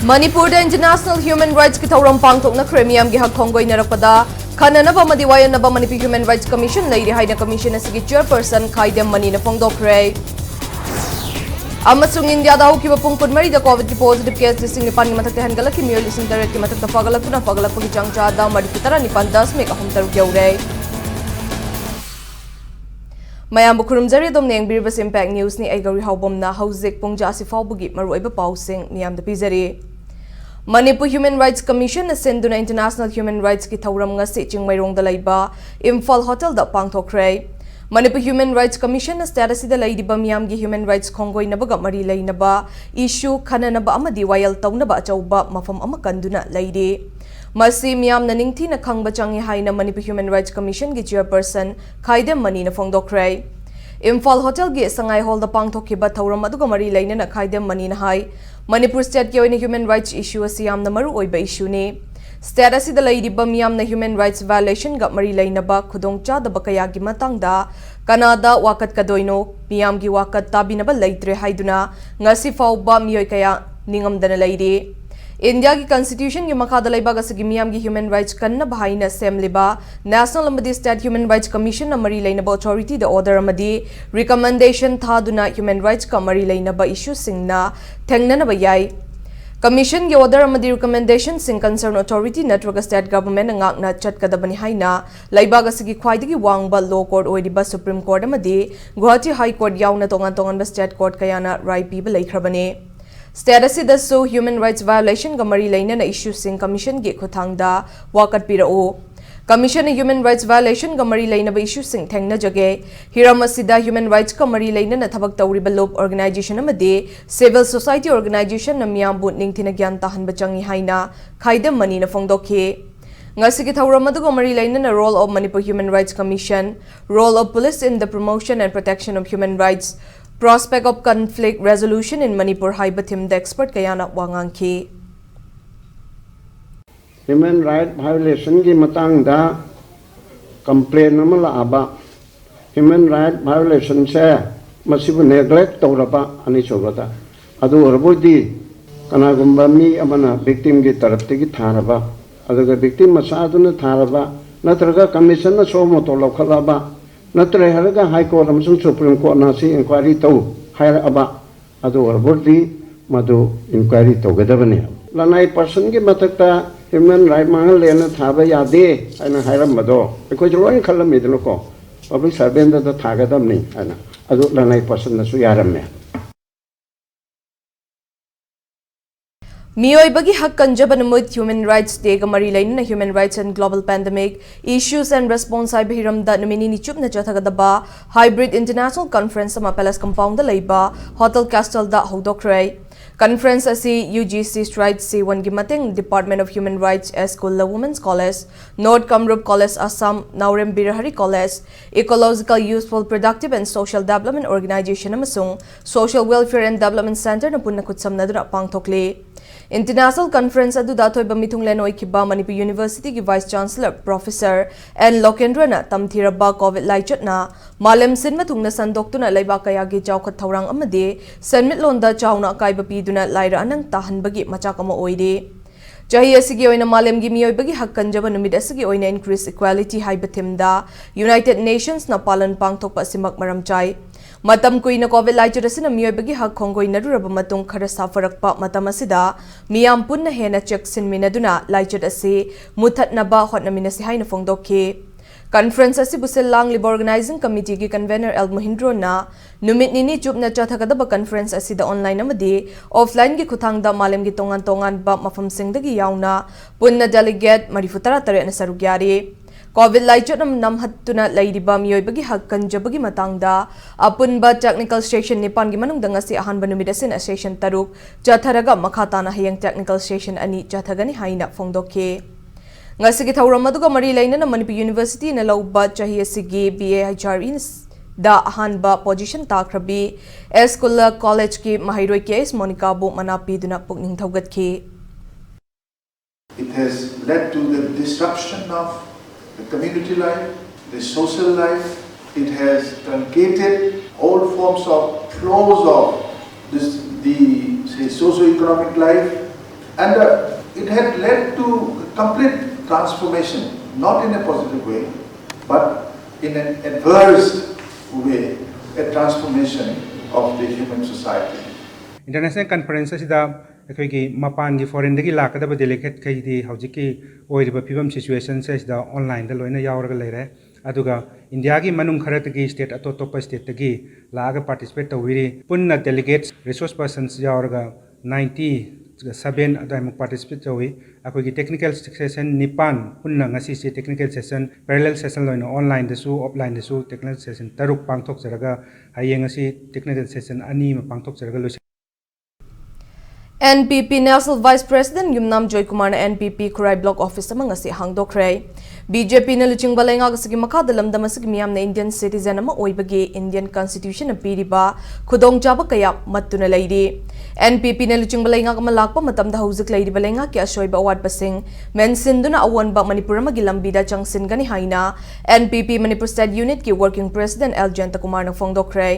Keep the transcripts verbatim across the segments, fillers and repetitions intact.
ꯃꯅꯤꯄꯨꯔꯗ International Human Rightsꯀꯤ ꯊꯧꯔꯝ ꯄꯥꯡꯊꯣꯛꯅꯈ꯭ꯔꯦ꯫ ꯃꯤꯌꯥꯝꯒꯤ ꯍꯛ ꯈꯣꯡꯒꯣꯏꯅꯔꯛꯄꯗ ꯈꯟꯅꯅꯕ ꯑꯃꯗꯤ ꯋꯥꯌꯦꯜꯅꯕ ꯃꯅꯤꯄꯨꯔ Human Rights Commission ꯂꯩꯔꯤ ꯍꯥꯏꯅ commission ꯑꯁꯤꯒꯤ chairperson ꯈꯥꯏꯗꯦꯝ ꯃꯅꯤꯅ ꯐꯣꯡꯗꯣꯛꯈ꯭ꯔꯦ꯫ ꯑꯃꯁꯨꯡ ꯏꯟꯗꯤꯌꯥꯗ ꯍꯧꯈꯤꯕ ꯄꯨꯡ ꯀꯨꯟꯃꯔꯤꯗ COVID positive case ꯂꯤꯁꯤꯡ ꯅꯤꯄꯥꯟꯒꯤ ꯃꯊꯛꯇ ꯍꯦꯟꯒꯠꯂꯛꯈꯤ꯫ ꯃꯤꯑꯣꯏ ꯂꯤꯁꯤꯡ ꯇꯔꯦꯠꯀꯤ ꯃꯊꯛꯇ ꯐꯒꯠꯂꯛꯇꯨꯅ ꯐꯒꯠꯂꯛꯄꯒꯤ ꯆꯥꯡ ꯆꯥꯗ ꯃꯔꯤꯐꯨ ꯇꯔꯥꯅꯤꯄꯥꯟ ꯗꯁꯃꯤꯛ ꯑꯍꯨꯝ ꯇꯔꯨꯛ ꯌꯧꯔꯦ꯫ ꯃꯌꯥꯝꯕꯨ ꯈꯨꯔꯨꯝꯖꯔꯤ꯫ ꯑꯗꯣꯝꯅ ꯌꯦꯡꯕꯤꯔꯤꯕꯁꯤ Impact Newsꯅꯤ꯫ ꯑꯩ ꯒꯧꯔꯤ ꯍꯥꯎꯕꯝꯅ ꯍꯧꯖꯤꯛ ꯄꯨꯡ ꯖꯥ ꯑꯁꯤ ꯐꯥꯎꯕꯒꯤ ꯃꯔꯨꯑꯣꯏꯕ ꯄꯥꯎꯁꯤꯡ ꯃꯤꯌꯥꯝꯗ ꯄꯤꯖꯔꯤ꯫ ꯃꯅꯤꯄꯨꯔ Human Rights Commissionꯅ ꯁꯤꯟꯗꯨꯅ International Human Rightsꯀꯤ ꯊꯧꯔꯝ ꯉꯁꯤ ꯆꯤꯡꯃꯩꯔꯣꯡꯗ ꯂꯩꯕ ꯏꯝꯐꯥꯜ ꯍꯣꯇꯦꯜꯗ ꯄꯥꯡꯊꯣꯛꯈ꯭ꯔꯦ꯫ ꯃꯅꯤꯄꯨꯔ Human Rights Commissionꯅ state ꯑꯁꯤꯗ ꯂꯩꯔꯤꯕ ꯃꯤꯌꯥꯝꯒꯤ human rights ꯈꯣꯡꯒꯣꯏꯅꯕꯒ ꯃꯔꯤ ꯂꯩꯅꯕ issue ꯈꯟꯅꯅꯕ ꯑꯃꯗꯤ ꯋꯥꯌꯦꯜ ꯇꯧꯅꯕ ꯑꯆꯧꯕ ꯃꯐꯝ ꯑꯃ ꯀꯟꯗꯨꯅ ꯂꯩꯔꯤ꯫ ꯃꯁꯤ ꯃꯤꯌꯥꯝꯅ ꯅꯤꯡꯊꯤꯅ ꯈꯪꯕ ꯆꯪꯏ ꯍꯥꯏꯅ ꯃꯅꯤꯄꯨꯔ Human Rights Commissionꯒꯤ chairperson ꯈꯥꯏꯗꯦꯝ ꯃꯅꯤꯅ ꯐꯣꯡꯗꯣꯛꯈ꯭ꯔꯦ꯫ ꯏꯝꯐꯥꯜ ꯍꯣꯇꯦꯜꯒꯤ ꯁꯉꯥꯏ ꯍꯣꯜꯗ ꯄꯥꯡꯊꯣꯛꯈꯤꯕ ꯊꯧꯔꯝ ꯑꯗꯨꯒ ꯃꯔꯤ ꯂꯩꯅꯅ ꯈꯥꯏꯗꯦꯝ ꯃꯅꯤꯅ ꯍꯥꯏ, ꯃꯅꯤꯄꯨꯔ stateꯀꯤ ꯑꯣꯏꯅ human rights issue ꯑꯁꯤ ꯌꯥꯝꯅ ꯃꯔꯨ ꯑꯣꯏꯕ issueꯅꯤ꯫ State ꯑꯁꯤꯗ ꯂꯩꯔꯤꯕ ꯃꯤꯌꯥꯝꯅ human rights violationꯒ ꯃꯔꯤ ꯂꯩꯅꯕ ꯈꯨꯗꯣꯡꯆꯥꯗꯕ ꯀꯌꯥꯒꯤ ꯃꯇꯥꯡꯗ ꯀꯅꯥꯗ ꯋꯥꯀꯠꯀꯗꯣꯏꯅꯣ? ꯃꯤꯌꯥꯝꯒꯤ ꯋꯥꯀꯠ ꯇꯥꯕꯤꯅꯕ ꯂꯩꯇ꯭ꯔꯦ ꯍꯥꯏꯗꯨꯅ ꯉꯁꯤ ꯐꯥꯎꯕ ꯃꯤꯑꯣꯏ ꯀꯌꯥ ꯅꯤꯡꯉꯝꯗꯅ ꯂꯩꯔꯤ꯫ ꯏꯟꯗꯤꯌꯥꯒꯤ constitutionꯒꯤ ꯃꯈꯥꯗ ꯂꯩꯕꯥꯛ ꯑꯁꯤꯒꯤ ꯃꯤꯌꯥꯝꯒꯤ human rights ꯀꯟꯅꯕ ꯍꯥꯏꯅ ꯁꯦꯝꯂꯤꯕ national ꯑꯃꯗꯤ state human rights commissionꯅ ꯃꯔꯤ ꯂꯩꯅꯕ authorityꯗ order ꯑꯃꯗꯤ recommendation ꯊꯥꯗꯨꯅ human rightsꯀ ꯃꯔꯤ ꯂꯩꯅꯕ issueꯁꯤꯡꯅ ꯊꯦꯡꯅꯅꯕ ꯌꯥꯏ꯫ Commissionꯒꯤ order ꯑꯃꯗꯤ recommendationꯁꯤꯡ concern authority ꯅꯠꯇ꯭ꯔꯒ state governmentꯅ ꯉꯥꯛꯅ ꯆꯠꯀꯗꯕꯅꯤ ꯍꯥꯏꯅ ꯂꯩꯕꯥꯛ ꯑꯁꯤꯒꯤ ꯈ꯭ꯋꯥꯏꯗꯒꯤ ꯋꯥꯡꯕ law court ꯑꯣꯏꯔꯤꯕ Supreme Court ꯑꯃꯗꯤ Guwahati High Court ꯌꯥꯎꯅ ꯇꯣꯉꯥꯟ ꯇꯣꯉꯥꯟꯕ state court ꯀꯌꯥꯅ ꯔꯥꯏ ꯄꯤꯕ ꯂꯩꯈ꯭ꯔꯕꯅꯤ꯫ State ꯑꯁꯤꯗꯁꯨ human rights violationꯒ ꯃꯔꯤ ꯂꯩꯅꯅ issueꯁꯤꯡ commissionꯒꯤ ꯈꯨꯠꯊꯥꯡꯗ ꯋꯥꯀꯠꯄꯤꯔꯛꯎ꯫ Commissionꯅ human rights violationꯒ ꯃꯔꯤ ꯂꯩꯅꯕ issueꯁꯤꯡ ꯊꯦꯡꯅꯖꯒꯦ꯫ ꯍꯤꯔꯝ ꯑꯁꯤꯗ human rightsꯀ ꯃꯔꯤ ꯂꯩꯅꯅ ꯊꯕꯛ ꯇꯧꯔꯤꯕ ꯂꯨꯞ organization ꯑꯃꯗꯤ civil society organizationꯅ ꯃꯤꯌꯥꯝꯕꯨ ꯅꯤꯡꯊꯤꯅ ꯒ꯭ꯌꯥꯟ ꯇꯥꯍꯟꯕ ꯆꯪꯏ ꯍꯥꯏꯅ ꯈꯥꯏꯗꯦꯝ ꯃꯅꯤꯅ ꯐꯣꯡꯗꯣꯛꯈꯤ꯫ ꯉꯁꯤꯒꯤ ꯊꯧꯔꯝ ꯑꯗꯨꯒ ꯃꯔꯤ ꯂꯩꯅꯅ role of Manipur Human Rights Commission, role of police in the promotion and protection of human rights, prospect of conflict resolution in Manipur ꯍꯥꯏꯕ themeꯗ expert ꯀꯌꯥꯅ ꯋꯥ ꯉꯥꯡꯈꯤ꯫ Human right violationꯒꯤ ꯃꯇꯥꯡꯗ complain ꯑꯃ ꯂꯥꯛꯑꯕ, human right violationꯁꯦ ꯃꯁꯤꯕꯨ neglect ꯇꯧꯔꯕ ꯑꯅꯤꯁꯨꯕꯗ, ꯑꯗꯨ ꯑꯣꯏꯔꯕꯣꯏꯗꯤ ꯀꯅꯥꯒꯨꯝꯕ ꯃꯤ ꯑꯃꯅ ꯚꯤꯛꯇꯤꯝꯒꯤ ꯇꯔꯞꯇꯒꯤ ꯊꯥꯔꯕ, ꯑꯗꯨꯒ ꯚꯤꯛꯇꯤꯝ ꯃꯆꯥꯗꯨꯅ ꯊꯥꯔꯕ, ꯅꯠꯇ꯭ꯔꯒ ꯀꯃꯤꯁꯟꯅ ꯁꯣ ꯃꯣꯇꯣ ꯂꯧꯈꯠꯂꯕ, ꯅꯠꯇ꯭ꯔꯦ ꯍꯥꯏꯔꯒ ꯍꯥꯏ ꯀꯣꯔꯠ ꯑꯃꯁꯨꯡ ꯁꯨꯄ꯭ꯔꯤꯝ ꯀꯣꯔꯠꯅ ꯁꯤ ꯏꯟꯀ꯭ꯋꯥꯏꯔꯤ ꯇꯧ ꯍꯥꯏꯔꯛꯑꯕ, ꯑꯗꯨ ꯑꯣꯏꯔꯕꯗꯤ ꯃꯗꯨ ꯏꯟꯀ꯭ꯋꯥꯏꯔꯤ ꯇꯧꯒꯗꯕꯅꯤ꯫ ꯂꯅꯥꯏ ꯄꯥꯔꯁꯟꯒꯤ ꯃꯊꯛꯇ ꯍ꯭ꯌꯨꯃꯦꯟ ꯔꯥꯏꯠ ꯃꯥꯡꯍꯜꯂꯦꯅ ꯊꯥꯕ ꯌꯥꯗꯦ ꯍꯥꯏꯅ ꯍꯥꯏꯔꯝꯕꯗꯣ ꯑꯩꯈꯣꯏꯁꯨ ꯂꯣꯏꯅ ꯈꯜꯂꯝꯃꯤꯗꯅꯀꯣ, ꯄꯕ꯭ꯂꯤꯛ ꯁꯔꯚꯦꯟꯗꯗ ꯊꯥꯒꯗꯕꯅꯤ ꯍꯥꯏꯅ꯫ ꯑꯗꯨ ꯂꯅꯥꯏ ꯄꯥꯔꯁꯟꯗꯁꯨ ꯌꯥꯔꯝꯃꯦ꯫ ꯃꯤꯑꯣꯏꯕꯒꯤ ꯍꯛ ꯀꯟꯖꯕ ꯅꯨꯃꯤꯠ, Human Rights Day ꯒ ꯃꯔꯤ ꯂꯩꯅꯅ Human Rights and Global Pandemic Issues and Response ꯍꯥꯏꯕ ꯍꯤꯔꯝꯗ ꯅꯨꯃꯤꯠ ꯅꯤꯅꯤ ꯆꯨꯞꯅ ꯆꯠꯊꯒꯗꯕ Hybrid International Conference ꯑꯃ Palace Compound ꯗ ꯂꯩꯕ Hotel Castle ꯗ ꯍꯧꯗꯣꯛꯈ꯭ꯔꯦ꯫ Conference ꯑꯁꯤ U G C Stride C one ꯒꯤ ꯃꯇꯦꯡ, Department of Human Rights, S Kulla Women's College, North Kamrup College Assam, Naorem Birahari College, Ecological Youthful Productive and Social Development Organization ꯑꯃꯁꯨꯡ Social Welfare and Development Centre ꯅ ꯄꯨꯟꯅ ꯈꯨꯠꯁꯝꯅꯗꯨꯅ ꯄꯥꯡꯊꯣꯛꯂꯤ꯫ International Conference ꯑꯗꯨꯗ ꯑꯊꯣꯏꯕ ꯃꯤꯊꯨꯡꯂꯦꯟ ꯑꯣꯏꯈꯤꯕ Manipur University ꯒꯤ Vice Chancellor Professor N ꯂꯣꯀꯦꯟꯗ꯭ꯔꯅ ꯇꯝꯊꯤꯔꯕ COVID ꯂꯥꯏꯆꯠꯅ ꯃꯥꯂꯦꯝ ꯁꯤꯟꯕ ꯊꯨꯡꯅ ꯁꯟꯗꯣꯛꯇꯨꯅ ꯂꯩꯕꯥꯛ ꯀꯌꯥꯒꯤ ꯆꯥꯎꯈꯠ ꯊꯧꯔꯥꯡ ꯑꯃꯗꯤ ꯁꯦꯟꯃꯤꯠꯂꯣꯟꯗ ꯆꯥꯎꯅ ꯑꯀꯥꯏꯕ ꯄꯤꯗꯨꯅ ꯂꯥꯏꯔ ꯑꯅꯪ ꯇꯥꯍꯟꯕꯒꯤ ꯃꯆꯥꯛ ꯑꯃ ꯑꯣꯏꯔꯤ꯫ ꯆꯍꯤ ꯑꯁꯤꯒꯤ ꯑꯣꯏꯅ ꯃꯥꯂꯦꯝꯒꯤ ꯃꯤꯑꯣꯏꯕꯒꯤ ꯍꯛ ꯀꯟꯖꯕ ꯅꯨꯃꯤꯠ ꯑꯁꯤꯒꯤ ꯑꯣꯏꯅ Increase Equality ꯍꯥꯏꯕ theme ꯗ United Nations ꯅ ꯄꯥꯂꯟ ꯄꯥꯡꯊꯣꯛꯄ ꯑꯁꯤꯃꯛ ꯃꯔꯝ ꯆꯥꯏ꯫ ꯃꯇꯝ ꯀꯨꯏꯅ COVID ꯂꯥꯏꯆꯠ ꯑꯁꯤꯅ ꯃꯤꯑꯣꯏꯕꯒꯤ ꯍꯛ ꯈꯣꯡꯒꯣꯏꯅꯔꯨꯔꯕ ꯃꯇꯨꯡ ꯈꯔ ꯁꯥꯐꯔꯛꯄ ꯃꯇꯝ ꯑꯁꯤꯗ ꯃꯤꯌꯥꯝ ꯄꯨꯟꯅ ꯍꯦꯟꯅ ꯆꯦꯛꯁꯤꯟꯃꯤꯟꯅꯗꯨꯅ ꯂꯥꯏꯆꯠ ꯑꯁꯤ ꯃꯨꯊꯠꯅꯕ ꯍꯣꯠꯅꯃꯤꯟꯅꯁꯤ ꯍꯥꯏꯅ ꯐꯣꯡꯗꯣꯛꯈꯤ꯫ Conference ꯑꯁꯤꯕꯨ ꯁꯤꯜ ꯂꯥꯡꯂꯤꯕ Organizing Committee ꯒꯤ Convener L ꯃꯣꯍꯤꯟꯗ꯭ꯔꯣꯅ ꯅꯨꯃꯤꯠ ꯅꯤꯅꯤ ꯆꯨꯞꯅ ꯆꯠꯊꯒꯗꯕ conference ꯑꯁꯤꯗ online ꯑꯃꯗꯤ offline ꯒꯤ ꯈꯨꯠꯊꯥꯡꯗ ꯃꯥꯂꯦꯝꯒꯤ ꯇꯣꯉꯥꯟ ꯇꯣꯉꯥꯟꯕ ꯃꯐꯝꯁꯤꯡꯗꯒꯤ ꯌꯥꯎꯅ ꯄꯨꯟꯅ delegate ꯃꯔꯤꯐꯨ ꯇꯔꯥ ꯇꯔꯦꯠꯅ ꯁꯔꯨꯛ ꯌꯥꯔꯤ꯫ COVID ꯂꯥꯏꯆꯠꯅ ꯅꯝꯍꯠꯇꯨꯅ ꯂꯩꯔꯤꯕ ꯃꯤꯑꯣꯏꯕꯒꯤ ꯍꯛ ꯀꯟꯖꯕꯒꯤ ꯃꯇꯥꯡꯗ ꯑꯄꯨꯟꯕ technical session ꯅꯤꯄꯥꯟꯒꯤ ꯃꯅꯨꯡꯗ ꯉꯁꯤ ꯑꯍꯥꯟꯕ ꯅꯨꯃꯤꯠ ꯑꯁꯤꯅ session ꯇꯔꯨꯛ ꯆꯠꯊꯔꯒ ꯃꯈꯥ ꯇꯥꯅ ꯍꯌꯦꯡ technical session ꯑꯅꯤ ꯆꯠꯊꯒꯅꯤ ꯍꯥꯏꯅ ꯐꯣꯡꯗꯣꯛꯈꯤ꯫ ꯉꯁꯤꯒꯤ ꯊꯧꯔꯝ ꯑꯗꯨꯒ ꯃꯔꯤ ꯂꯩꯅꯅ ꯃꯅꯤꯄꯨꯔ University ꯅ ꯂꯧꯕ ꯆꯍꯤ ꯑꯁꯤꯒꯤ B A H R E ꯗ ꯑꯍꯥꯟꯕ position ꯇꯥꯈ꯭ꯔꯕꯤ S ꯀꯨꯜꯂ College ꯀꯤ ꯃꯍꯩꯔꯣꯏ K S ꯃꯣꯅꯤꯀꯥꯕꯨ ꯃꯅꯥ ꯄꯤꯗꯨꯅ ꯄꯨꯛꯅꯤꯡ ꯊꯧꯒꯠꯈꯤ꯫ It has led to the disruption of the community life, the social life. It has truncated all forms of flows of this, the, say, socio-economic life, and uh, it had led to complete transformation, not in a positive way, but in an adverse way, a transformation of the human society. International conference ꯑꯁꯤꯗ ꯑꯩꯈꯣꯏꯒꯤ ꯃꯄꯥꯟꯒꯤ foreignꯗꯒꯤ ꯂꯥꯛꯀꯗꯕ delegateꯈꯩꯗꯤ ꯍꯧꯖꯤꯛꯀꯤ ꯑꯣꯏꯔꯤꯕ ꯐꯤꯕꯝ situationꯁꯦ ꯁꯤꯗ onlineꯗ ꯂꯣꯏꯅ ꯌꯥꯎꯔꯒ ꯂꯩꯔꯦ꯫ ꯑꯗꯨꯒ Indiaꯒꯤ ꯃꯅꯨꯡ ꯈꯔꯗꯒꯤ state ꯑꯇꯣꯞ ꯑꯇꯣꯞꯄ stateꯇꯒꯤ ꯂꯥꯛꯑꯒ participate ꯇꯧꯕꯤꯔꯤ꯫ ꯄꯨꯟꯅ delegates, resource persons ꯌꯥꯎꯔꯒ ninety seven ꯑꯗꯨꯋꯥꯏꯃꯨꯛ participate ꯇꯧꯏ꯫ ꯑꯩꯈꯣꯏꯒꯤ technical session ꯅꯤꯄꯥꯟ ꯄꯨꯟꯅ ꯉꯁꯤꯁꯦ technical session, parallel session ꯑꯣꯏꯅ onlineꯗꯁꯨ offlineꯗꯁꯨ technical session ꯇꯔꯨꯛ ꯄꯥꯡꯊꯣꯛꯆꯔꯒ ꯍꯌꯦꯡ ꯑꯁꯤ technical session ꯑꯅꯤ ꯑꯃ ꯄꯥꯡꯊꯣꯛꯆꯔꯒ ꯂꯣꯏꯁꯤꯟ NPP National Vice President ꯌꯨꯝꯅꯥꯝ ꯖꯣꯏꯀꯨꯃꯥꯔꯅ NPP ꯈꯨꯔꯥꯏ Block Office ꯑꯃ ꯉꯁꯤ ꯍꯥꯡꯗꯣꯛꯈ꯭ꯔꯦ꯫ BJPꯅ ꯂꯨꯆꯤꯡꯕ ꯂꯩꯉꯥꯛ ꯑꯁꯤꯒꯤ ꯃꯈꯥꯗ ꯂꯝꯗꯝ ꯑꯁꯤꯒꯤ ꯃꯤꯌꯥꯝꯅ Indian citizen ꯑꯃ ꯑꯣꯏꯕꯒꯤ Indian Constitutionꯅ ꯄꯤꯔꯤꯕ ꯈꯨꯗꯣꯡꯆꯥꯕ ꯀꯌꯥ ꯃꯠꯇꯨꯅ ꯂꯩꯔꯤ꯫ NPPꯅ ꯂꯨꯆꯤꯡꯕ ꯂꯩꯉꯥꯛ ꯑꯃ ꯂꯥꯛꯄ ꯃꯇꯝꯗ ꯍꯧꯖꯤꯛ ꯂꯩꯔꯤꯕ ꯂꯩꯉꯥꯛꯀꯤ ꯑꯁꯣꯏꯕ ꯑꯋꯥꯠꯄꯁꯤꯡ ꯃꯦꯟꯁꯤꯟꯗꯨꯅ ꯑꯑꯣꯟꯕ ꯃꯅꯤꯄꯨꯔ ꯑꯃꯒꯤ ꯂꯝꯕꯤꯗ ꯆꯪꯁꯤꯟꯒꯅꯤ ꯍꯥꯏꯅ NPP Manipur State Unitꯀꯤ Working President L ꯖꯌꯟꯇꯀꯨꯃꯥꯔꯅ ꯐꯣꯡꯗꯣꯛꯈ꯭ꯔꯦ꯫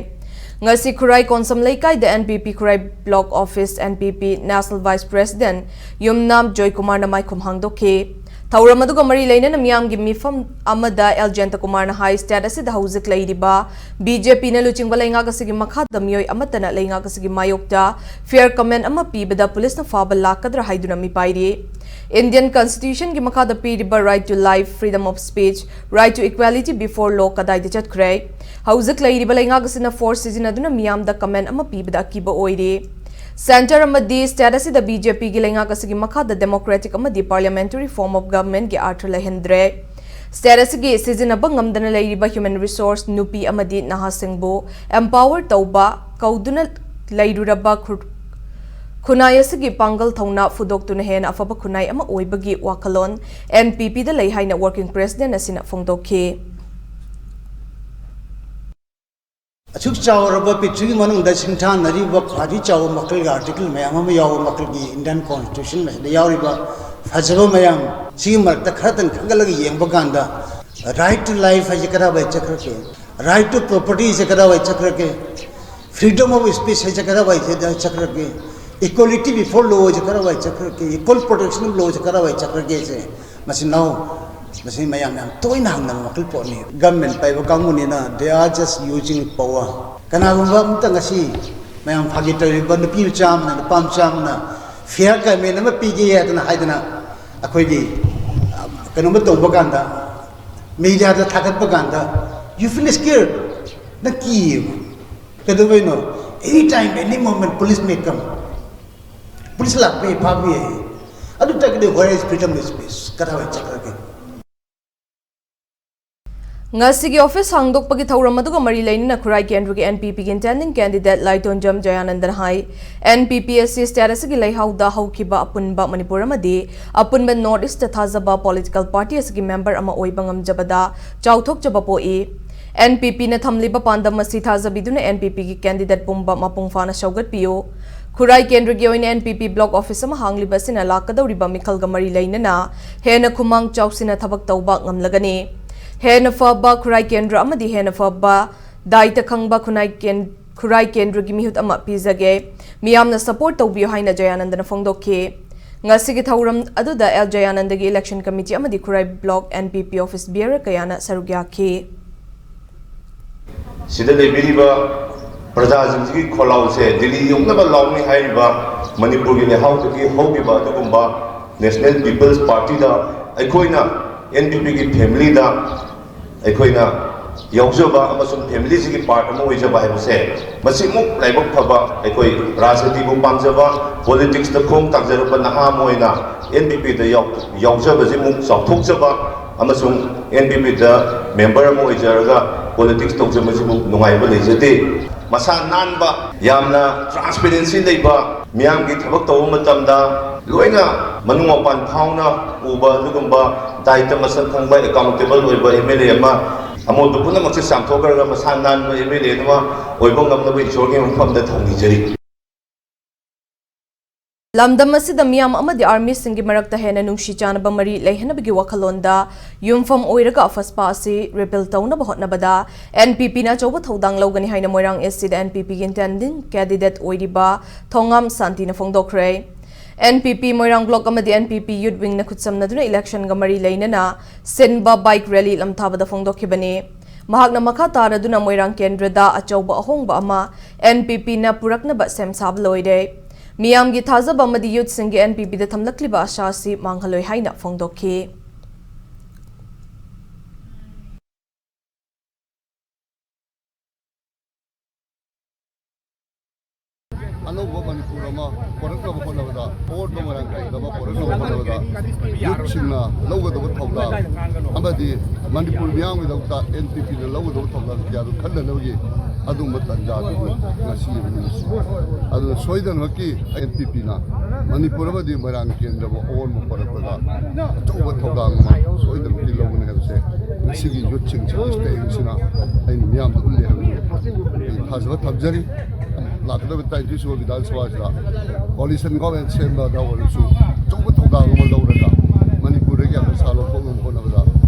ꯉꯁꯤ ꯈꯨꯔꯥꯏ ꯀꯣꯟꯁꯝ ꯂꯩꯀꯥꯏꯗ NPP ꯈꯨꯔꯥꯏ Block Office NPP National Vice President ꯌꯨꯝꯅꯥꯝ ꯖꯣꯏꯀꯨꯃꯥꯔꯅ ꯃꯥꯏꯈꯨꯝ ꯍꯥꯡꯗꯣꯛꯈꯤ꯫ ꯊꯧꯔꯝ ꯑꯗꯨꯒ ꯃꯔꯤ ꯂꯩꯅꯅ ꯃꯤꯌꯥꯝꯒꯤ ꯃꯤꯐꯝ ꯑꯃꯗ ꯑꯦꯜ ꯖꯌꯟꯇꯀꯨꯃꯥꯔꯅ ꯍꯥꯏ, state ꯑꯁꯤꯗ ꯍꯧꯖꯤꯛ ꯂꯩꯔꯤꯕ BJPꯅ ꯂꯨꯆꯤꯡꯕ ꯂꯩꯉꯥꯛ ꯑꯁꯤꯒꯤ ꯃꯈꯥꯗ ꯃꯤꯑꯣꯏ ꯑꯃꯠꯇꯅ ꯂꯩꯉꯥꯛ ꯑꯁꯤꯒꯤ ꯃꯥꯌꯣꯛꯇ fair comment ꯑꯃ ꯄꯤꯕꯗ ꯄꯨꯂꯤꯁꯅ ꯐꯥꯕ ꯂꯥꯛꯀꯗ꯭ꯔꯥ ꯍꯥꯏꯗꯨꯅ ꯃꯤꯄꯥꯏꯔꯤ꯫ Indian Constitutionꯒꯤ ꯃꯈꯥꯗ ꯄꯤꯔꯤꯕ right to life, freedom of speech, right to equality before law ꯀꯗꯥꯏꯗ ꯆꯠꯈ꯭ꯔꯦ? ꯍꯧꯖꯤꯛ ꯂꯩꯔꯤꯕ ꯂꯩꯉꯥꯛ ꯑꯁꯤꯅ force ꯁꯤꯖꯤꯟꯅꯗꯨꯅ ꯃꯤꯌꯥꯝꯗ comment ꯑꯃ ꯄꯤꯕꯗ ꯑꯀꯤꯕ ꯑꯣꯏꯔꯤ꯫ Centre ꯑꯃꯗꯤ state ꯑꯁꯤꯗ BJPꯒꯤ ꯂꯩꯉꯥꯛ ꯑꯁꯤꯒꯤ ꯃꯈꯥꯗ democratic ꯑꯃꯗꯤ parliamentary form of governmentꯒꯤ earth ꯂꯩꯍꯟꯗ꯭ꯔꯦ꯫ State ꯑꯁꯤꯒꯤ ꯁꯤꯖꯤꯟꯅꯕ ꯉꯝꯗꯅ ꯂꯩꯔꯤꯕ human resource, ꯅꯨꯄꯤ ꯑꯃꯗꯤ ꯅꯍꯥꯁꯤꯡꯕꯨ empower ꯇꯧꯕ ꯀꯧꯗꯨꯅ ꯂꯩꯔꯨꯔꯕ ꯈꯨ-, ꯈꯨꯟꯅꯥꯏ ꯑꯁꯤꯒꯤ ꯄꯥꯡꯒꯜ ꯊꯧꯅꯥ ꯐꯨꯗꯣꯛꯇꯨꯅ ꯍꯦꯟꯅ ꯑꯐꯕ ꯈꯨꯟꯅꯥꯏ ꯑꯃ ꯑꯣꯏꯕꯒꯤ ꯋꯥꯈꯜꯂꯣꯟ NPPꯗ ꯂꯩ ꯍꯥꯏꯅ Working President ꯑꯁꯤꯅ ꯐꯣꯡꯗꯣꯛꯈꯤ꯫ ꯑꯁꯨꯛ ꯆꯥꯎꯔꯕ ꯄ꯭ꯔꯤꯊꯤꯕꯤ ꯃꯅꯨꯡꯗ ꯁꯤꯡꯊꯥꯅꯔꯤꯕ ꯈ꯭ꯋꯥꯏꯗꯒꯤ ꯆꯥꯎꯕ ꯃꯈꯜꯒꯤ article ꯃꯌꯥꯝ ꯑꯃ ꯌꯥꯎꯕ ꯃꯈꯜꯒꯤ Indian Constitution ꯑꯁꯤꯗ ꯌꯥꯎꯔꯤꯕ ꯐꯖꯕ ꯃꯌꯥꯝ ꯁꯤꯒꯤ ꯃꯔꯛꯇ ꯈꯔꯇꯪ ꯈꯟꯒꯠꯂꯒ ꯌꯦꯡꯕ ꯀꯥꯟꯗ, right to life ꯍꯥꯏꯁꯦ ꯀꯗꯥꯏꯋꯥꯏ ꯆꯠꯈ꯭ꯔꯒꯦ? Right to property ꯁꯦ ꯀꯗꯥꯏꯋꯥꯏ ꯆꯠꯈ꯭ꯔꯒꯦ? Freedom of speech ꯍꯥꯏꯁꯦ ꯀꯗꯥꯏꯋꯥꯏꯗ ꯆꯠꯈ꯭ꯔꯒꯦ? Equality before law ꯁꯦ ꯀꯔꯥꯏꯋꯥꯏ ꯆꯠꯈ꯭ꯔꯒꯦ? Equal protection of law ꯁꯦ ꯀꯔꯥꯏꯋꯥꯏ ꯆꯠꯈ꯭ꯔꯒꯦ ꯁꯦ? ꯃꯁꯤ ꯅꯥꯎ, ꯃꯁꯤ ꯃꯌꯥꯝ ꯌꯥꯝ ꯇꯣꯏꯅ ꯍꯪꯅꯕ ꯋꯥꯈꯜ ꯄꯣꯠꯅꯤ꯫ Government ꯄꯥꯏꯕ ꯀꯥꯡꯕꯨꯅꯤꯅ, they are just using power. ꯀꯅꯥꯒꯨꯝꯕ ꯑꯃꯇ ꯉꯁꯤ ꯃꯌꯥꯝ ꯐꯥꯒꯤ ꯇꯧꯔꯤꯕ ꯅꯨꯄꯤ ꯃꯆꯥ ꯑꯃꯅ, ꯅꯨꯄꯥ ꯃꯆꯥ ꯑꯃꯅ fair government ꯑꯃ ꯄꯤꯒꯦ ꯍꯥꯏꯗꯅ, ꯍꯥꯏꯗꯅ ꯑꯩꯈꯣꯏꯒꯤ, ꯑ, ꯀꯩꯅꯣꯝꯃ ꯇꯧꯕ ꯀꯥꯟꯗ, mediaꯗ ꯊꯥꯒꯠꯄ ꯀꯥꯟꯗ, you feel scared. ꯅꯪ ꯀꯤꯌꯦꯕ꯫ ꯀꯩꯗꯧꯕꯩꯅꯣ? Any time, any moment, police may come. Police ꯂꯥꯛꯄ ꯌꯥꯏ, ꯐꯥꯕ ꯌꯥꯏ꯫ ꯑꯗꯨ ꯇꯥꯔꯒꯗꯤ where is freedom of speech? ꯀꯗꯥꯏꯋꯥꯏ ꯆꯠꯈ꯭ꯔꯒꯦ? ꯉꯁꯤꯒꯤ ꯑꯣꯐꯤꯁ ꯍꯥꯡꯗꯣꯛꯄꯒꯤ ꯊꯧꯔꯝ ꯑꯗꯨꯒ ꯃꯔꯤ ꯂꯩꯅꯅ ꯈꯨꯔꯥꯏ ꯀꯦꯟꯗ꯭ꯔꯒꯤ NPPꯒꯤ intending candidate ꯂꯥꯏꯇꯣꯟꯖꯝ ꯖꯌꯥꯅꯟꯗꯟ ꯍꯥꯏ, NPP ꯑꯁꯤ state ꯑꯁꯤꯒꯤ ꯂꯩꯍꯥꯎꯗ ꯍꯧꯈꯤꯕ ꯑꯄꯨꯟꯕ ꯃꯅꯤꯄꯨꯔ ꯑꯃꯗꯤ ꯑꯄꯨꯟꯕ North Eastꯇ ꯊꯥꯖꯕ political party ꯑꯁꯤꯒꯤ member ꯑꯃ ꯑꯣꯏꯕ ꯉꯝꯖꯕꯗ ꯆꯥꯎꯊꯣꯛꯆꯕ ꯄꯣꯛꯏ꯫ NPPꯅ ꯊꯝꯂꯤꯕ ꯄꯥꯟꯗꯝ ꯑꯁꯤ ꯊꯥꯖꯕꯤꯗꯨꯅ NPPꯒꯤ candidate ꯄꯨꯝꯕ ꯃꯄꯨꯡ ꯐꯥꯅ ꯁꯧꯒꯠꯄꯤꯌꯨ꯫ ꯈꯨꯔꯥꯏ ꯀꯦꯟꯗ꯭ꯔꯒꯤ ꯑꯣꯏꯅ NPP block office ꯑꯃ ꯍꯥꯡꯂꯤꯕ ꯑꯁꯤꯅ ꯂꯥꯛꯀꯗꯧꯔꯤꯕ ꯃꯤꯈꯜꯒ ꯃꯔꯤ ꯂꯩꯅꯅ ꯍꯦꯟꯅ ꯈꯨꯃꯥꯡ ꯆꯥꯎꯁꯤꯟꯅ ꯊꯕꯛ ꯇꯧꯕ ꯉꯝꯂꯒꯅꯤ꯫ ꯍꯦꯟꯅ ꯐꯕ ꯈꯨꯔꯥꯏ ꯀꯦꯟꯗ꯭ꯔ ꯑꯃꯗꯤ ꯍꯦꯟꯅ ꯐꯕ ꯗꯥꯏꯇ ꯈꯪꯕ ꯈꯨꯟꯅꯥꯏ ꯀꯦꯟ-, ꯈꯨꯔꯥꯏ ꯀꯦꯟꯗ꯭ꯔꯒꯤ ꯃꯤꯍꯨꯠ ꯑꯃ ꯄꯤꯖꯒꯦ꯫ ꯃꯤꯌꯥꯝꯅ support ꯇꯧꯕꯤꯌꯨ ꯍꯥꯏꯅ ꯖꯌꯥꯅꯟꯗꯅ ꯐꯣꯡꯗꯣꯛꯈꯤ꯫ ꯉꯁꯤꯒꯤ ꯊꯧꯔꯝ ꯑꯗꯨꯗ ꯑꯦꯜ ꯖꯌꯥꯅꯟꯗꯒꯤ election committee ꯑꯃꯗꯤ ꯈꯨꯔꯥꯏ block NPP office bearer ꯀꯌꯥꯅ ꯁꯔꯨꯛ ꯌꯥꯈꯤ꯫ ꯁꯤꯗ ꯂꯩꯕꯤꯔꯤꯕ ꯄ꯭ꯔꯖꯥꯁꯤꯡꯁꯤꯒꯤ ꯈꯣꯜꯂꯥꯎꯁꯦ ꯗꯤꯜꯂꯤ ꯌꯧꯅꯕ ꯂꯥꯎꯅꯤ ꯍꯥꯏꯔꯤꯕ ꯃꯅꯤꯄꯨꯔꯒꯤ ꯂꯩꯍꯥꯎꯗꯒꯤ ꯍꯧꯈꯤꯕ ꯑꯗꯨꯒꯨꯝꯕ National People's Partyꯗ ꯑꯩꯈꯣꯏꯅ NPPꯒꯤ familyꯗ ꯑꯩꯈꯣꯏꯅ ꯌꯥꯎꯖꯕ ꯑꯃꯁꯨꯡ familyꯁꯤꯒꯤ part ꯑꯃ ꯑꯣꯏꯖꯕ ꯍꯥꯏꯕꯁꯦ, ꯃꯁꯤꯃꯨꯛ ꯂꯥꯏꯕꯛ ꯐꯕ, ꯑꯩꯈꯣꯏ ꯔꯥꯖꯅꯤꯇꯤꯕꯨ ꯄꯥꯝꯖꯕ, politicsꯇ ꯈꯣꯡ ꯊꯥꯡꯖꯔꯛꯄ ꯅꯍꯥ ꯑꯃ ꯑꯣꯏꯅ NPPꯗ ꯌꯥꯎ-, ꯌꯥꯎꯖꯕꯁꯤꯃꯨꯛ ꯆꯥꯎꯊꯣꯛꯆꯕ ꯑꯃꯁꯨꯡ NPPꯗ member ꯑꯃ ꯑꯣꯏꯖꯔꯒ politics ꯇꯧꯖꯕꯁꯤꯃꯨꯛ ꯅꯨꯡꯉꯥꯏꯕ ꯂꯩꯖꯗꯦ꯫ ꯃꯁꯥ ꯅꯥꯟꯕ, ꯌꯥꯝꯅ transparency ꯂꯩꯕ, ꯃꯤꯌꯥꯝꯒꯤ ꯊꯕꯛ ꯇꯧꯕ ꯃꯇꯝꯗ ꯂꯣꯏꯅ ꯃꯅꯨꯡ ꯃꯄꯥꯟ ꯐꯥꯎꯅ ꯎꯕ ꯑꯗꯨꯒꯨꯝꯕ ꯗꯥꯏꯇ ꯃꯁꯛ ꯈꯪꯕ, accountable ꯑꯣꯏꯕ MLA ꯑꯃ, ꯑꯃꯣꯠꯄ ꯄꯨꯝꯅꯃꯛꯁꯦ ꯆꯥꯝꯊꯣꯛꯈ꯭ꯔꯒ ꯃꯁꯥ ꯅꯥꯟꯕ MLA ꯑꯃ ꯑꯣꯏꯕ ꯉꯝꯅꯕ ꯏꯁꯣꯔꯒꯤ ꯃꯐꯝꯗ ꯊꯧꯅꯤꯖꯔꯤ꯫ ꯂꯝꯗꯝ ꯑꯁꯤꯗ ꯃꯤꯌꯥꯝ ꯑꯃꯗꯤ ꯑꯥꯔꯃꯤꯁꯤꯡꯒꯤ ꯃꯔꯛꯇ ꯍꯦꯟꯅ ꯅꯨꯡꯁꯤ ꯆꯥꯟꯅꯕ ꯃꯔꯤ ꯂꯩꯍꯟꯅꯕꯒꯤ ꯋꯥꯈꯜꯂꯣꯟꯗ ꯌꯨꯝꯐꯝ ꯑꯣꯏꯔꯒ ꯑꯐꯁꯄꯥ ꯑꯁꯤ ꯔꯤꯕꯤꯜ ꯇꯧꯅꯕ ꯍꯣꯠꯅꯕꯗ ꯑꯦꯟ ꯄꯤ ꯄꯤꯅ ꯑꯆꯧꯕ ꯊꯧꯗꯥꯡ ꯂꯧꯒꯅꯤ ꯍꯥꯏꯅ ꯃꯣꯏꯔꯥꯡ ꯑꯦꯁ ꯁꯤꯗ ꯑꯦꯟ ꯄꯤ ꯄꯤꯒꯤ ꯏꯟꯇꯦꯟꯗꯤꯡ ꯀꯦꯟꯗꯤꯗꯦꯠ ꯑꯣꯏꯔꯤꯕ ꯊꯣꯉꯥꯝ ꯁꯥꯟꯇꯤꯅ ꯐꯣꯡꯗꯣꯛꯈ꯭ꯔꯦ꯫ ꯑꯦꯟ ꯄꯤ ꯄꯤ ꯃꯣꯏꯔꯥꯡ ꯕ꯭ꯂꯣꯛ ꯑꯃꯗꯤ ꯑꯦꯟ ꯄꯤ ꯄꯤ ꯌꯨꯠ ꯋꯤꯡꯅ ꯈꯨꯠꯁꯝꯅꯗꯨꯅ ꯏꯂꯦꯛꯁꯟꯒ ꯃꯔꯤ ꯂꯩꯅꯅ ꯁꯤꯟꯕ ꯕꯥꯏꯛ ꯔꯦꯂꯤ ꯂꯝꯊꯥꯕꯗ ꯐꯣꯡꯗꯣꯛꯈꯤꯕꯅꯤ꯫ ꯃꯍꯥꯛꯅ ꯃꯈꯥ ꯇꯥꯔꯗꯨꯅ ꯃꯣꯏꯔꯥꯡ ꯀꯦꯟꯗ꯭ꯔꯗ ꯑꯆꯧꯕ ꯑꯍꯣꯡꯕ ꯑꯃ ꯑꯦꯟ ꯄꯤ ꯄꯤꯅ ꯄꯨꯔꯛꯅꯕ ꯁꯦꯝ ꯁꯥꯕ ꯂꯣꯏꯔꯦ꯫ ꯃꯤꯌꯥꯝꯒꯤ ꯊꯥꯖꯕ ꯑꯃꯗꯤ ꯌꯨꯠꯁꯤꯡꯒꯤ ꯑꯦꯟ ꯄꯤ ꯄꯤꯗ ꯊꯝꯂꯛꯂꯤꯕ ꯑꯥꯁꯥ ꯑꯁꯤ ꯃꯥꯡꯍꯜꯂꯣꯏ ꯍꯥꯏꯅ ꯐꯣꯡꯗꯣꯛꯈꯤ꯫ ꯑꯅꯧꯕ ꯃꯅꯤꯄꯨꯔ ꯑꯃ ꯄꯨꯔꯛꯅꯕ ꯍꯣꯠꯅꯕꯗ, ꯑꯑꯣꯟꯕ ꯃꯣꯏꯔꯥꯡ ꯀꯦꯟꯗ꯭ꯔ ꯑꯃ ꯄꯨꯔꯛꯅꯕ ꯍꯣꯠꯅꯕꯗ ꯌꯨꯠꯁꯤꯡꯅ ꯂꯧꯒꯗꯕ ꯊꯧꯗꯥꯡ ꯑꯃꯗꯤ ꯃꯅꯤꯄꯨꯔ ꯃꯤꯌꯥꯝꯒꯤꯗꯃꯛꯇ ꯑꯦꯟ ꯄꯤ ꯄꯤꯅ ꯂꯧꯒꯗꯕ ꯊꯧꯗꯥꯡ ꯀꯌꯥꯗꯨ ꯈꯟꯅꯅꯕꯒꯤ ꯑꯗꯨꯒꯨꯝꯕ ꯇꯥꯟꯖꯥꯗꯨ ꯉꯁꯤ ꯅꯨꯃꯤꯠꯁꯤ꯫ ꯑꯗꯨꯅ ꯁꯣꯏꯗꯅꯃꯛꯀꯤ ꯑꯦꯟ ꯄꯤ ꯄꯤꯅ ꯃꯅꯤꯄꯨꯔ ꯑꯃꯗꯤ ꯃꯣꯏꯔꯥꯡ ꯀꯦꯟꯗ꯭ꯔꯕꯨ ꯑꯑꯣꯟꯕ ꯄꯨꯔꯛꯄꯗ ꯑꯆꯧꯕ ꯊꯧꯗꯥꯡ ꯑꯃ ꯁꯣꯏꯗꯅꯃꯛꯀꯤ ꯂꯧꯒꯅꯤ ꯍꯥꯏꯕꯁꯦ ꯉꯁꯤꯒꯤ ꯌꯨꯠꯁꯤꯡ ꯁꯤꯒꯤ ꯁ꯭ꯇꯦꯖꯁꯤꯅ ꯑꯩꯅ ꯃꯤꯌꯥꯝꯗ ꯎꯠꯂꯦ ꯍꯥꯏꯕꯁꯦ ꯑꯩ ꯊꯥꯖꯕ ꯊꯝꯖꯔꯤ꯫ ꯂꯥꯛꯀꯗꯕ ꯇꯔꯥꯅꯤꯊꯣꯏ ꯁꯨꯕ ꯕꯤꯙꯥꯟ ꯁꯚꯥꯁꯤꯗ ꯀꯣꯂꯤꯁꯟ ꯒꯣꯔꯃꯦꯟ ꯁꯦꯝꯕꯗ ꯑꯣꯏꯔꯁꯨ ꯑꯆꯧꯕ ꯊꯧꯗꯥꯡ ꯑꯃ ꯂꯧꯔꯒ ꯃꯅꯤꯄꯨꯔꯗꯒꯤ ꯑꯐꯁꯥ ꯂꯧꯊꯣꯛꯅꯕ ꯍꯣꯠꯅꯕꯗ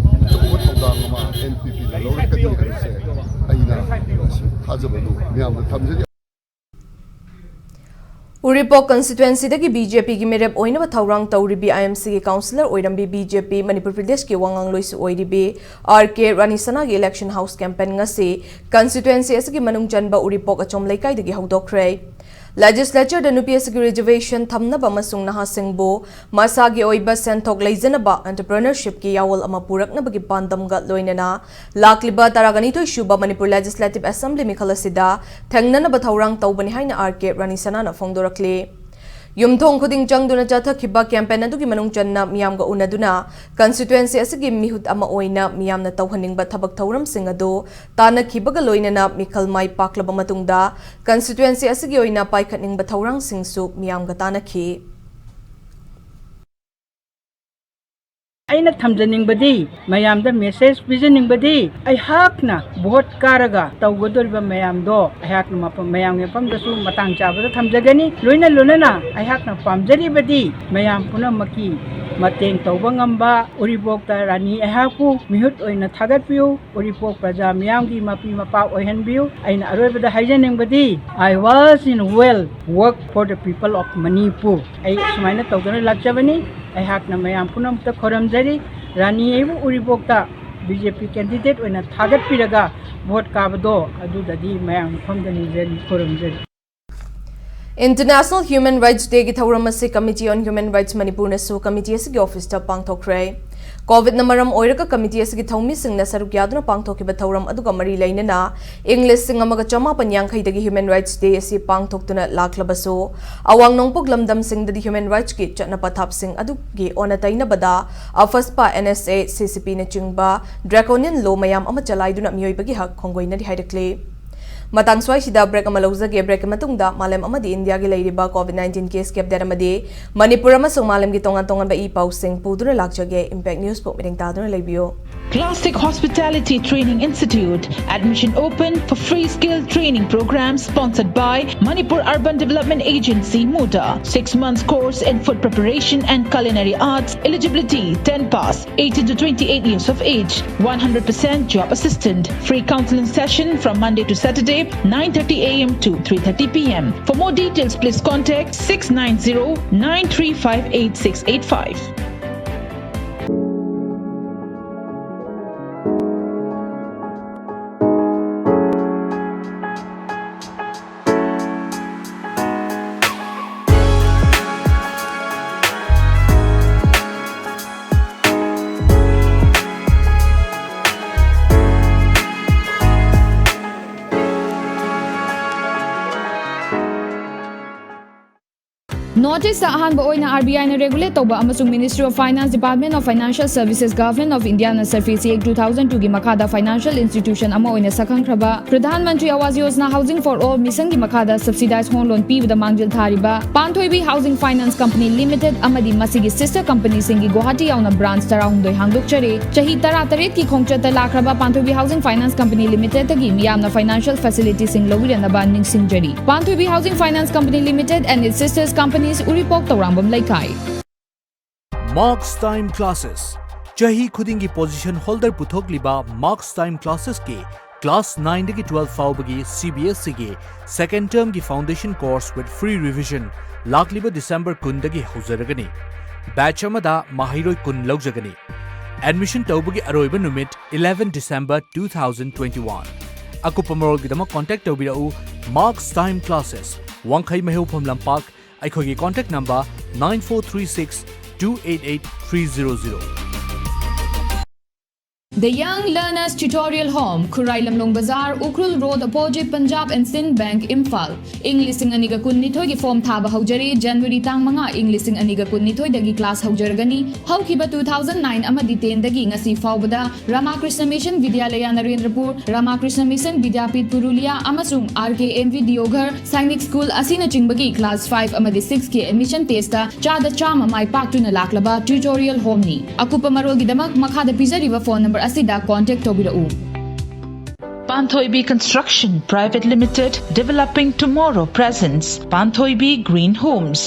ꯑꯆꯧꯕ ꯊꯧꯗꯥꯡ ꯑꯃ ꯑꯦꯟ ꯄꯤ ꯄꯤꯅ ꯂꯧꯔꯛꯀꯅꯤ ꯍꯥꯏꯕꯁꯦ ꯑꯩꯅ ꯉꯁꯤ ꯊꯥꯖꯕꯗꯨ ꯃꯤꯌꯥꯝꯗ ꯊꯝꯖꯔꯤ꯫ ꯎꯔꯤꯄꯣꯛ ꯀꯟꯁꯇꯤꯇ꯭ꯋꯦꯟꯁꯤꯗꯒꯤ ꯕꯤ ꯖꯦ ꯄꯤꯒꯤ ꯃꯤꯔꯦꯞ ꯑꯣꯏꯅꯕ ꯊꯧꯔꯥꯡ ꯇꯧꯔꯤꯕꯤ ꯑꯥꯏ ꯑꯦꯝ ꯁꯤꯒꯤ ꯀꯥꯎꯟꯁꯤꯂꯔ ꯑꯣꯏꯔꯝꯕꯤ ꯕꯤ ꯖꯦ ꯄꯤ ꯃꯅꯤꯄꯨꯔ ꯄ꯭ꯔꯗꯦꯁꯀꯤ ꯋꯥꯉꯥꯡꯂꯣꯏꯁꯨ ꯑꯣꯏꯔꯤꯕꯤ ꯑꯥꯔ ꯀꯦ ꯔꯥꯅꯤꯁꯅꯥꯒꯤ ꯏꯂꯦꯛꯁꯟ ꯍꯥꯎꯁ ꯀꯦꯝꯄꯦꯟ ꯉꯁꯤ ꯀꯟꯁꯇꯤꯇ꯭ꯋꯦꯟꯁꯤ ꯑꯁꯤꯒꯤ ꯃꯅꯨꯡ ꯆꯟꯕ ꯎꯔꯤꯄꯣꯛ ꯑꯆꯣꯝ ꯂꯩꯀꯥꯏꯗꯒꯤ ꯍꯧꯗꯣꯛꯈ꯭ꯔꯦ꯫ ꯂꯦꯖꯤꯁꯂꯦꯆꯔꯗ ꯅꯨꯄꯤ ꯑꯁꯤꯒꯤ ꯔꯤꯖꯔꯚꯦꯁꯟ ꯊꯝꯅꯕ ꯑꯃꯁꯨꯡ ꯅꯍꯥꯁꯤꯡꯕꯨ ꯃꯁꯥꯒꯤ ꯑꯣꯏꯕ ꯁꯦꯟꯊꯣꯛ ꯂꯩꯖꯅꯕ ꯑꯦꯟꯇꯔꯄ꯭ꯔꯦꯅꯔꯁꯤꯞꯀꯤ ꯌꯥꯑꯣꯜ ꯑꯃ ꯄꯨꯔꯛꯅꯕꯒꯤ ꯄꯥꯟꯗꯝꯒ ꯂꯣꯏꯅꯅ ꯂꯥꯛꯂꯤꯕ ꯇꯔꯥꯒ ꯅꯤꯊꯣꯏ ꯁꯨꯕ ꯃꯅꯤꯄꯨꯔ ꯂꯦꯖꯤꯁꯂꯦꯇꯤꯚ ꯑꯦꯁꯦꯝꯕ꯭ꯂꯤ ꯃꯤꯈꯜ ꯑꯁꯤꯗ ꯊꯦꯡꯅꯅꯕ ꯊꯧꯔꯥꯡ ꯇꯧꯕꯅꯤ ꯍꯥꯏꯅ ꯑꯥꯔ ꯀꯦ ꯔꯥꯅꯤꯁꯅꯥꯅ ꯐꯣꯡꯗꯣꯔꯛꯂꯤ꯫ ꯌꯨꯝꯊꯣꯡ ꯈꯨꯗꯤꯡ ꯆꯪꯗꯨꯅ ꯆꯠꯊꯈꯤꯕ ꯀꯦꯝꯄꯦꯟ ꯑꯗꯨꯒꯤ ꯃꯅꯨꯡ ꯆꯟꯅ ꯃꯤꯌꯥꯝꯒ ꯎꯅꯗꯨꯅ ꯀꯟꯁꯇꯤꯇ꯭ꯋꯦꯟꯁꯤ ꯑꯁꯤꯒꯤ ꯃꯤꯍꯨꯠ ꯑꯃ ꯑꯣꯏꯅ ꯃꯤꯌꯥꯝꯅ ꯇꯧꯍꯟꯅꯤꯡꯕ ꯊꯕꯛ ꯊꯧꯔꯝꯁꯤꯡ ꯑꯗꯨ ꯇꯥꯟꯅꯈꯤꯕꯒ ꯂꯣꯏꯅꯅ ꯃꯤꯈꯜ ꯃꯥꯏ ꯄꯥꯛꯂꯕ ꯃꯇꯨꯡꯗ ꯀꯟꯁꯇꯤꯇ꯭ꯋꯦꯟꯁꯤ ꯑꯁꯤꯒꯤ ꯑꯣꯏꯅ ꯄꯥꯏꯈꯠꯅꯤꯡꯕ ꯊꯧꯔꯥꯡꯁꯤꯡꯁꯨ ꯃꯤꯌꯥꯝꯒ ꯇꯥꯟꯅꯈꯤ꯫ ꯑꯩꯅ ꯊꯝꯖꯅꯤꯡꯕꯗꯤ, ꯃꯌꯥꯝꯗ message ꯄꯤꯖꯅꯤꯡꯕꯗꯤ, ꯑꯩꯍꯥꯛꯅ vote ꯀꯥꯔꯒ ꯇꯧꯒꯗꯧꯔꯤꯕ ꯃꯌꯥꯝꯗꯣ ꯑꯩꯍꯥꯛꯅ ꯃꯐꯝ, ꯃꯌꯥꯝꯒꯤ ꯃꯐꯝꯗꯁꯨ ꯃꯇꯥꯡ ꯆꯥꯕꯗ ꯊꯝꯖꯒꯅꯤ꯫ ꯂꯣꯏꯅ ꯂꯣꯏꯅꯅ ꯑꯩꯍꯥꯛꯅ ꯄꯥꯝꯖꯔꯤꯕꯗꯤ ꯃꯌꯥꯝ ꯄꯨꯝꯅꯃꯛꯀꯤ ꯃꯇꯦꯡ ꯇꯧꯕ ꯉꯝꯕ ꯎꯔꯤꯄꯣꯛꯇ ꯔꯥꯅꯤ ꯑꯩꯍꯥꯛꯄꯨ ꯃꯤꯍꯨꯠ ꯑꯣꯏꯅ ꯊꯥꯒꯠꯄꯤꯌꯨ꯫ ꯎꯔꯤꯄꯣꯛ ꯄ꯭ꯔꯖꯥ ꯃꯤꯌꯥꯝꯒꯤ ꯃꯄꯤ ꯃꯄꯥ ꯑꯣꯏꯍꯟꯕꯤꯌꯨ꯫ ꯑꯩꯅ ꯑꯔꯣꯏꯕꯗ ꯍꯥꯏꯖꯅꯤꯡꯕꯗꯤ, I was in well work for the people of Manipur꯫ ꯑꯩ ꯁꯨꯃꯥꯏꯅ ꯇꯧꯗꯨꯅ ꯂꯥꯛꯆꯕꯅꯤ꯫ ꯑꯩꯍꯥꯛꯅ ꯃꯌꯥꯝ ꯄꯨꯝꯅꯃꯛꯇ ꯈꯣꯏꯔꯝꯖꯔꯤ, ꯔꯥꯅꯤ ꯑꯩꯕꯨ ꯎꯔꯤꯄꯣꯛꯇ B J P candidate ꯑꯣꯏꯅ ꯊꯥꯒꯠꯄꯤꯔꯒ vote ꯀꯥꯕꯗꯣ ꯑꯗꯨꯗꯗꯤ ꯃꯌꯥꯝ ꯃꯐꯝꯗ ꯅꯤꯖꯔꯤ, ꯈꯣꯏꯔꯝꯖꯔꯤ꯫ International Human Rights Day ꯒꯤ ꯊꯧꯔꯝ ꯑꯁꯤ Committee on Human Rights ꯃꯅꯤꯄꯨꯔꯅꯁꯨ committee ꯑꯁꯤꯒꯤ office ꯇ ꯄꯥꯡꯊꯣꯛꯈ꯭ꯔꯦ꯫ COVID ꯅ ꯃꯔꯝ ꯑꯣꯏꯔꯒ committee ꯑꯁꯤꯒꯤ ꯊꯧꯃꯤꯁꯤꯡꯅ ꯁꯔꯨꯛ ꯌꯥꯗꯨꯅ ꯄꯥꯡꯊꯣꯛꯈꯤꯕ ꯊꯧꯔꯝ ꯑꯗꯨꯒ ꯃꯔꯤ ꯂꯩꯅꯅ ꯏꯪ ꯂꯤꯁꯤꯡ ꯑꯃꯒ ꯆꯃꯥꯄꯟ ꯌꯥꯡꯈꯩꯗꯒꯤ Human Rights Day ꯑꯁꯤ ꯄꯥꯡꯊꯣꯛꯇꯨꯅ ꯂꯥꯛꯂꯕꯁꯨ, ꯑꯋꯥꯡ ꯅꯣꯡꯄꯣꯛ ꯂꯝꯗꯝꯁꯤꯡꯗꯗꯤ human rights ꯀꯤ ꯆꯠꯅ ꯄꯊꯥꯞꯁꯤꯡ ꯑꯗꯨꯒꯤ ꯑꯣꯟꯅ ꯇꯩꯅꯕꯗ ꯑꯐꯁꯄꯥ, N S A, C C P ꯅꯆꯤꯡꯕ draconian law ꯃꯌꯥꯝ ꯑꯃ ꯆꯂꯥꯏꯗꯨꯅ ꯃꯤꯑꯣꯏꯕꯒꯤ ꯍꯛ ꯈꯣꯡꯒꯣꯏꯅꯔꯤ ꯍꯥꯏꯔꯛꯂꯤ꯫ ꯃꯇꯥꯡ ꯁ꯭ꯋꯥꯏꯁꯤꯗ break ꯑꯃ ꯂꯧꯖꯒꯦ꯫ Break ꯀꯤ ꯃꯇꯨꯡꯗ ꯃꯥꯂꯦꯝ ꯑꯃꯗꯤ ꯏꯟꯗꯤꯌꯥꯒꯤ ꯂꯩꯔꯤꯕ COVID nineteen case ꯀꯤ update ꯑꯃꯗꯤ ꯃꯅꯤꯄꯨꯔ ꯑꯃꯁꯨꯡ ꯃꯥꯂꯦꯝꯒꯤ ꯇꯣꯉꯥꯟ ꯇꯣꯉꯥꯟꯕ ꯏ ꯄꯥꯎꯁꯤꯡ ꯄꯨꯗꯨꯅ ꯂꯥꯛꯆꯒꯦ꯫ Impact News ꯄꯨ ꯃꯤꯠꯌꯦꯡ ꯇꯥꯗꯨꯅ ꯂꯩꯕꯤꯌꯨ꯫ Classic Hospitality Training Institute. Admission open for free skill training program sponsored by Manipur Urban Development Agency, MUDA. Six months course in food preparation and culinary arts. Eligibility ten pass, eighteen to twenty-eight years of age. One hundred percent job assistant. Free counseling session from Monday to Saturday, nine thirty A M to three thirty P M. For more details, please contact six nine zero nine three five eight six eight five. North East ꯑꯍꯥꯟꯕ ꯑꯣꯏꯅ RBI ꯅ regulate ꯇꯧꯕ ꯑꯃꯁꯨꯡ Ministry of Finance, Department of Financial Services, Government of India ꯅ SARFAESI Act two thousand two ꯒꯤ ꯃꯈꯥꯗ financial institution ꯑꯃ ꯑꯣꯏꯅ ꯁꯛꯈꯪꯈ꯭ꯔꯕ Pradhan Mantri Awas Yojana Housing for All mission ꯒꯤ ꯃꯈꯥꯗ subsidized home loan ꯄꯤꯕꯗ ꯃꯥꯡꯖꯤꯜ ꯊꯥꯔꯤꯕ ꯄꯥꯟꯊꯣꯏꯕꯤ Housing Finance Company Limited ꯑꯃꯗꯤ ꯃꯁꯤꯒꯤ sister company ꯁꯤꯡꯒꯤ ꯒꯨꯋꯥꯍꯥꯇꯤ ꯌꯥꯎꯅ branch ꯇꯔꯥꯍꯨꯝꯗꯣꯏ ꯍꯥꯡꯗꯣꯛꯆꯔꯤ꯫ ꯆꯍꯤ ꯇꯔꯥꯇꯔꯦꯠꯀꯤ ꯈꯣꯡꯆꯠꯇ ꯂꯥꯛꯈ꯭ꯔꯕ ꯄꯥꯟꯊꯣꯏꯕꯤ Housing Finance Company Limited ꯇꯒꯤ ꯃꯤꯌꯥꯝꯅ financial facility ꯁꯤꯡ ꯂꯧꯕꯤꯔꯅꯕ ꯅꯤꯡꯁꯤꯡꯖꯔꯤ꯫ ꯄꯥꯟꯊꯣꯏꯕꯤ Housing Finance Company Limited and its sisters companies, ꯎꯔꯤꯄꯣꯛ, ꯇꯧꯔꯥꯡꯕꯝ ꯂꯩꯀꯥꯏ꯫ Marks Time Classes, ꯆꯍꯤ ꯈꯨꯗꯤꯡꯒꯤ position holder ꯄꯨꯊꯣꯛꯂꯤꯕ Marks Time Classes ꯀꯤ class nine ꯗꯒꯤ twelve ꯐꯥꯎꯕꯒꯤ CBSE ꯒꯤ second term ꯒꯤ foundation course with free revision ꯂꯥꯛꯂꯤꯕ December ꯀꯨꯟꯗꯒꯤ ꯍꯧꯖꯔꯒꯅꯤ꯫ Batch ꯑꯃꯗ ꯃꯍꯩꯔꯣꯏ ꯀꯨꯟ ꯂꯧꯖꯒꯅꯤ꯫ Admission ꯇꯧꯕꯒꯤ ꯑꯔꯣꯏꯕ ꯅꯨꯃꯤꯠ eleven December two thousand twenty-one꯫ ꯑꯀꯨꯞꯄ ꯃꯔꯣꯜꯒꯤꯗꯃꯛ contact ꯇꯧꯕꯤꯔꯛꯎ꯫ Marks Time Classes, ꯋꯥꯡꯈꯩ ꯃꯩꯍꯧꯐꯝ ꯂꯝꯄꯥꯛ, ꯑꯩꯈꯣꯏꯒꯤ contact number nine four three six two eight eight three zero zero꯫ The Young Learners Tutorial Home, ꯈꯨꯔꯥꯏ ꯂꯝꯂꯣꯡ ꯕꯖꯥꯔ, Ukhrul road, opposite Punjab and Sind Bank, Imphal. ꯏꯪ ꯂꯤꯁꯤꯡ ꯑꯅꯤꯒ ꯀꯨꯟꯅꯤꯊꯣꯏꯒꯤ form ꯊꯥꯕ ꯍꯧꯖꯔꯦ꯫ January ꯇꯥꯡ ꯃꯉꯥ, ꯏꯪ ꯂꯤꯁꯤꯡ ꯑꯅꯤꯒ ꯀꯨꯟꯅꯤꯊꯣꯏꯗꯒꯤ class ꯍꯧꯖꯔꯒꯅꯤ꯫ ꯍꯧꯈꯤꯕ two thousand nine ꯑꯃꯗꯤ ten ꯗꯒꯤ ꯉꯁꯤ ꯐꯥꯎꯕꯗ Ramakrishna Mission Vidyalaya Narendrapur, Ramakrishna Mission Vidyapith Purulia ꯑꯃꯁꯨꯡ RKMV Deoghar Sainik School ꯑꯁꯤꯅꯆꯤꯡꯕꯒꯤ class five ꯑꯃꯗꯤ six ꯀꯤ admission test ꯇ ꯆꯥꯗ ꯆꯥꯝꯃ ꯃꯥꯏ ꯄꯥꯛꯇꯨꯅ ꯂꯥꯛꯂꯕ tutorial home ꯅꯤ꯫ ꯑꯀꯨꯞꯄ ꯃꯔꯣꯜꯒꯤꯗꯃꯛ ꯃꯈꯥꯗ ꯄꯤꯖꯔꯤꯕ phone number ꯑꯁꯤꯗ contact ꯇꯧꯕꯤꯔꯛꯎ꯫ Panthoibi Construction Private Limited, developing tomorrow presents Panthoibi Green Homes,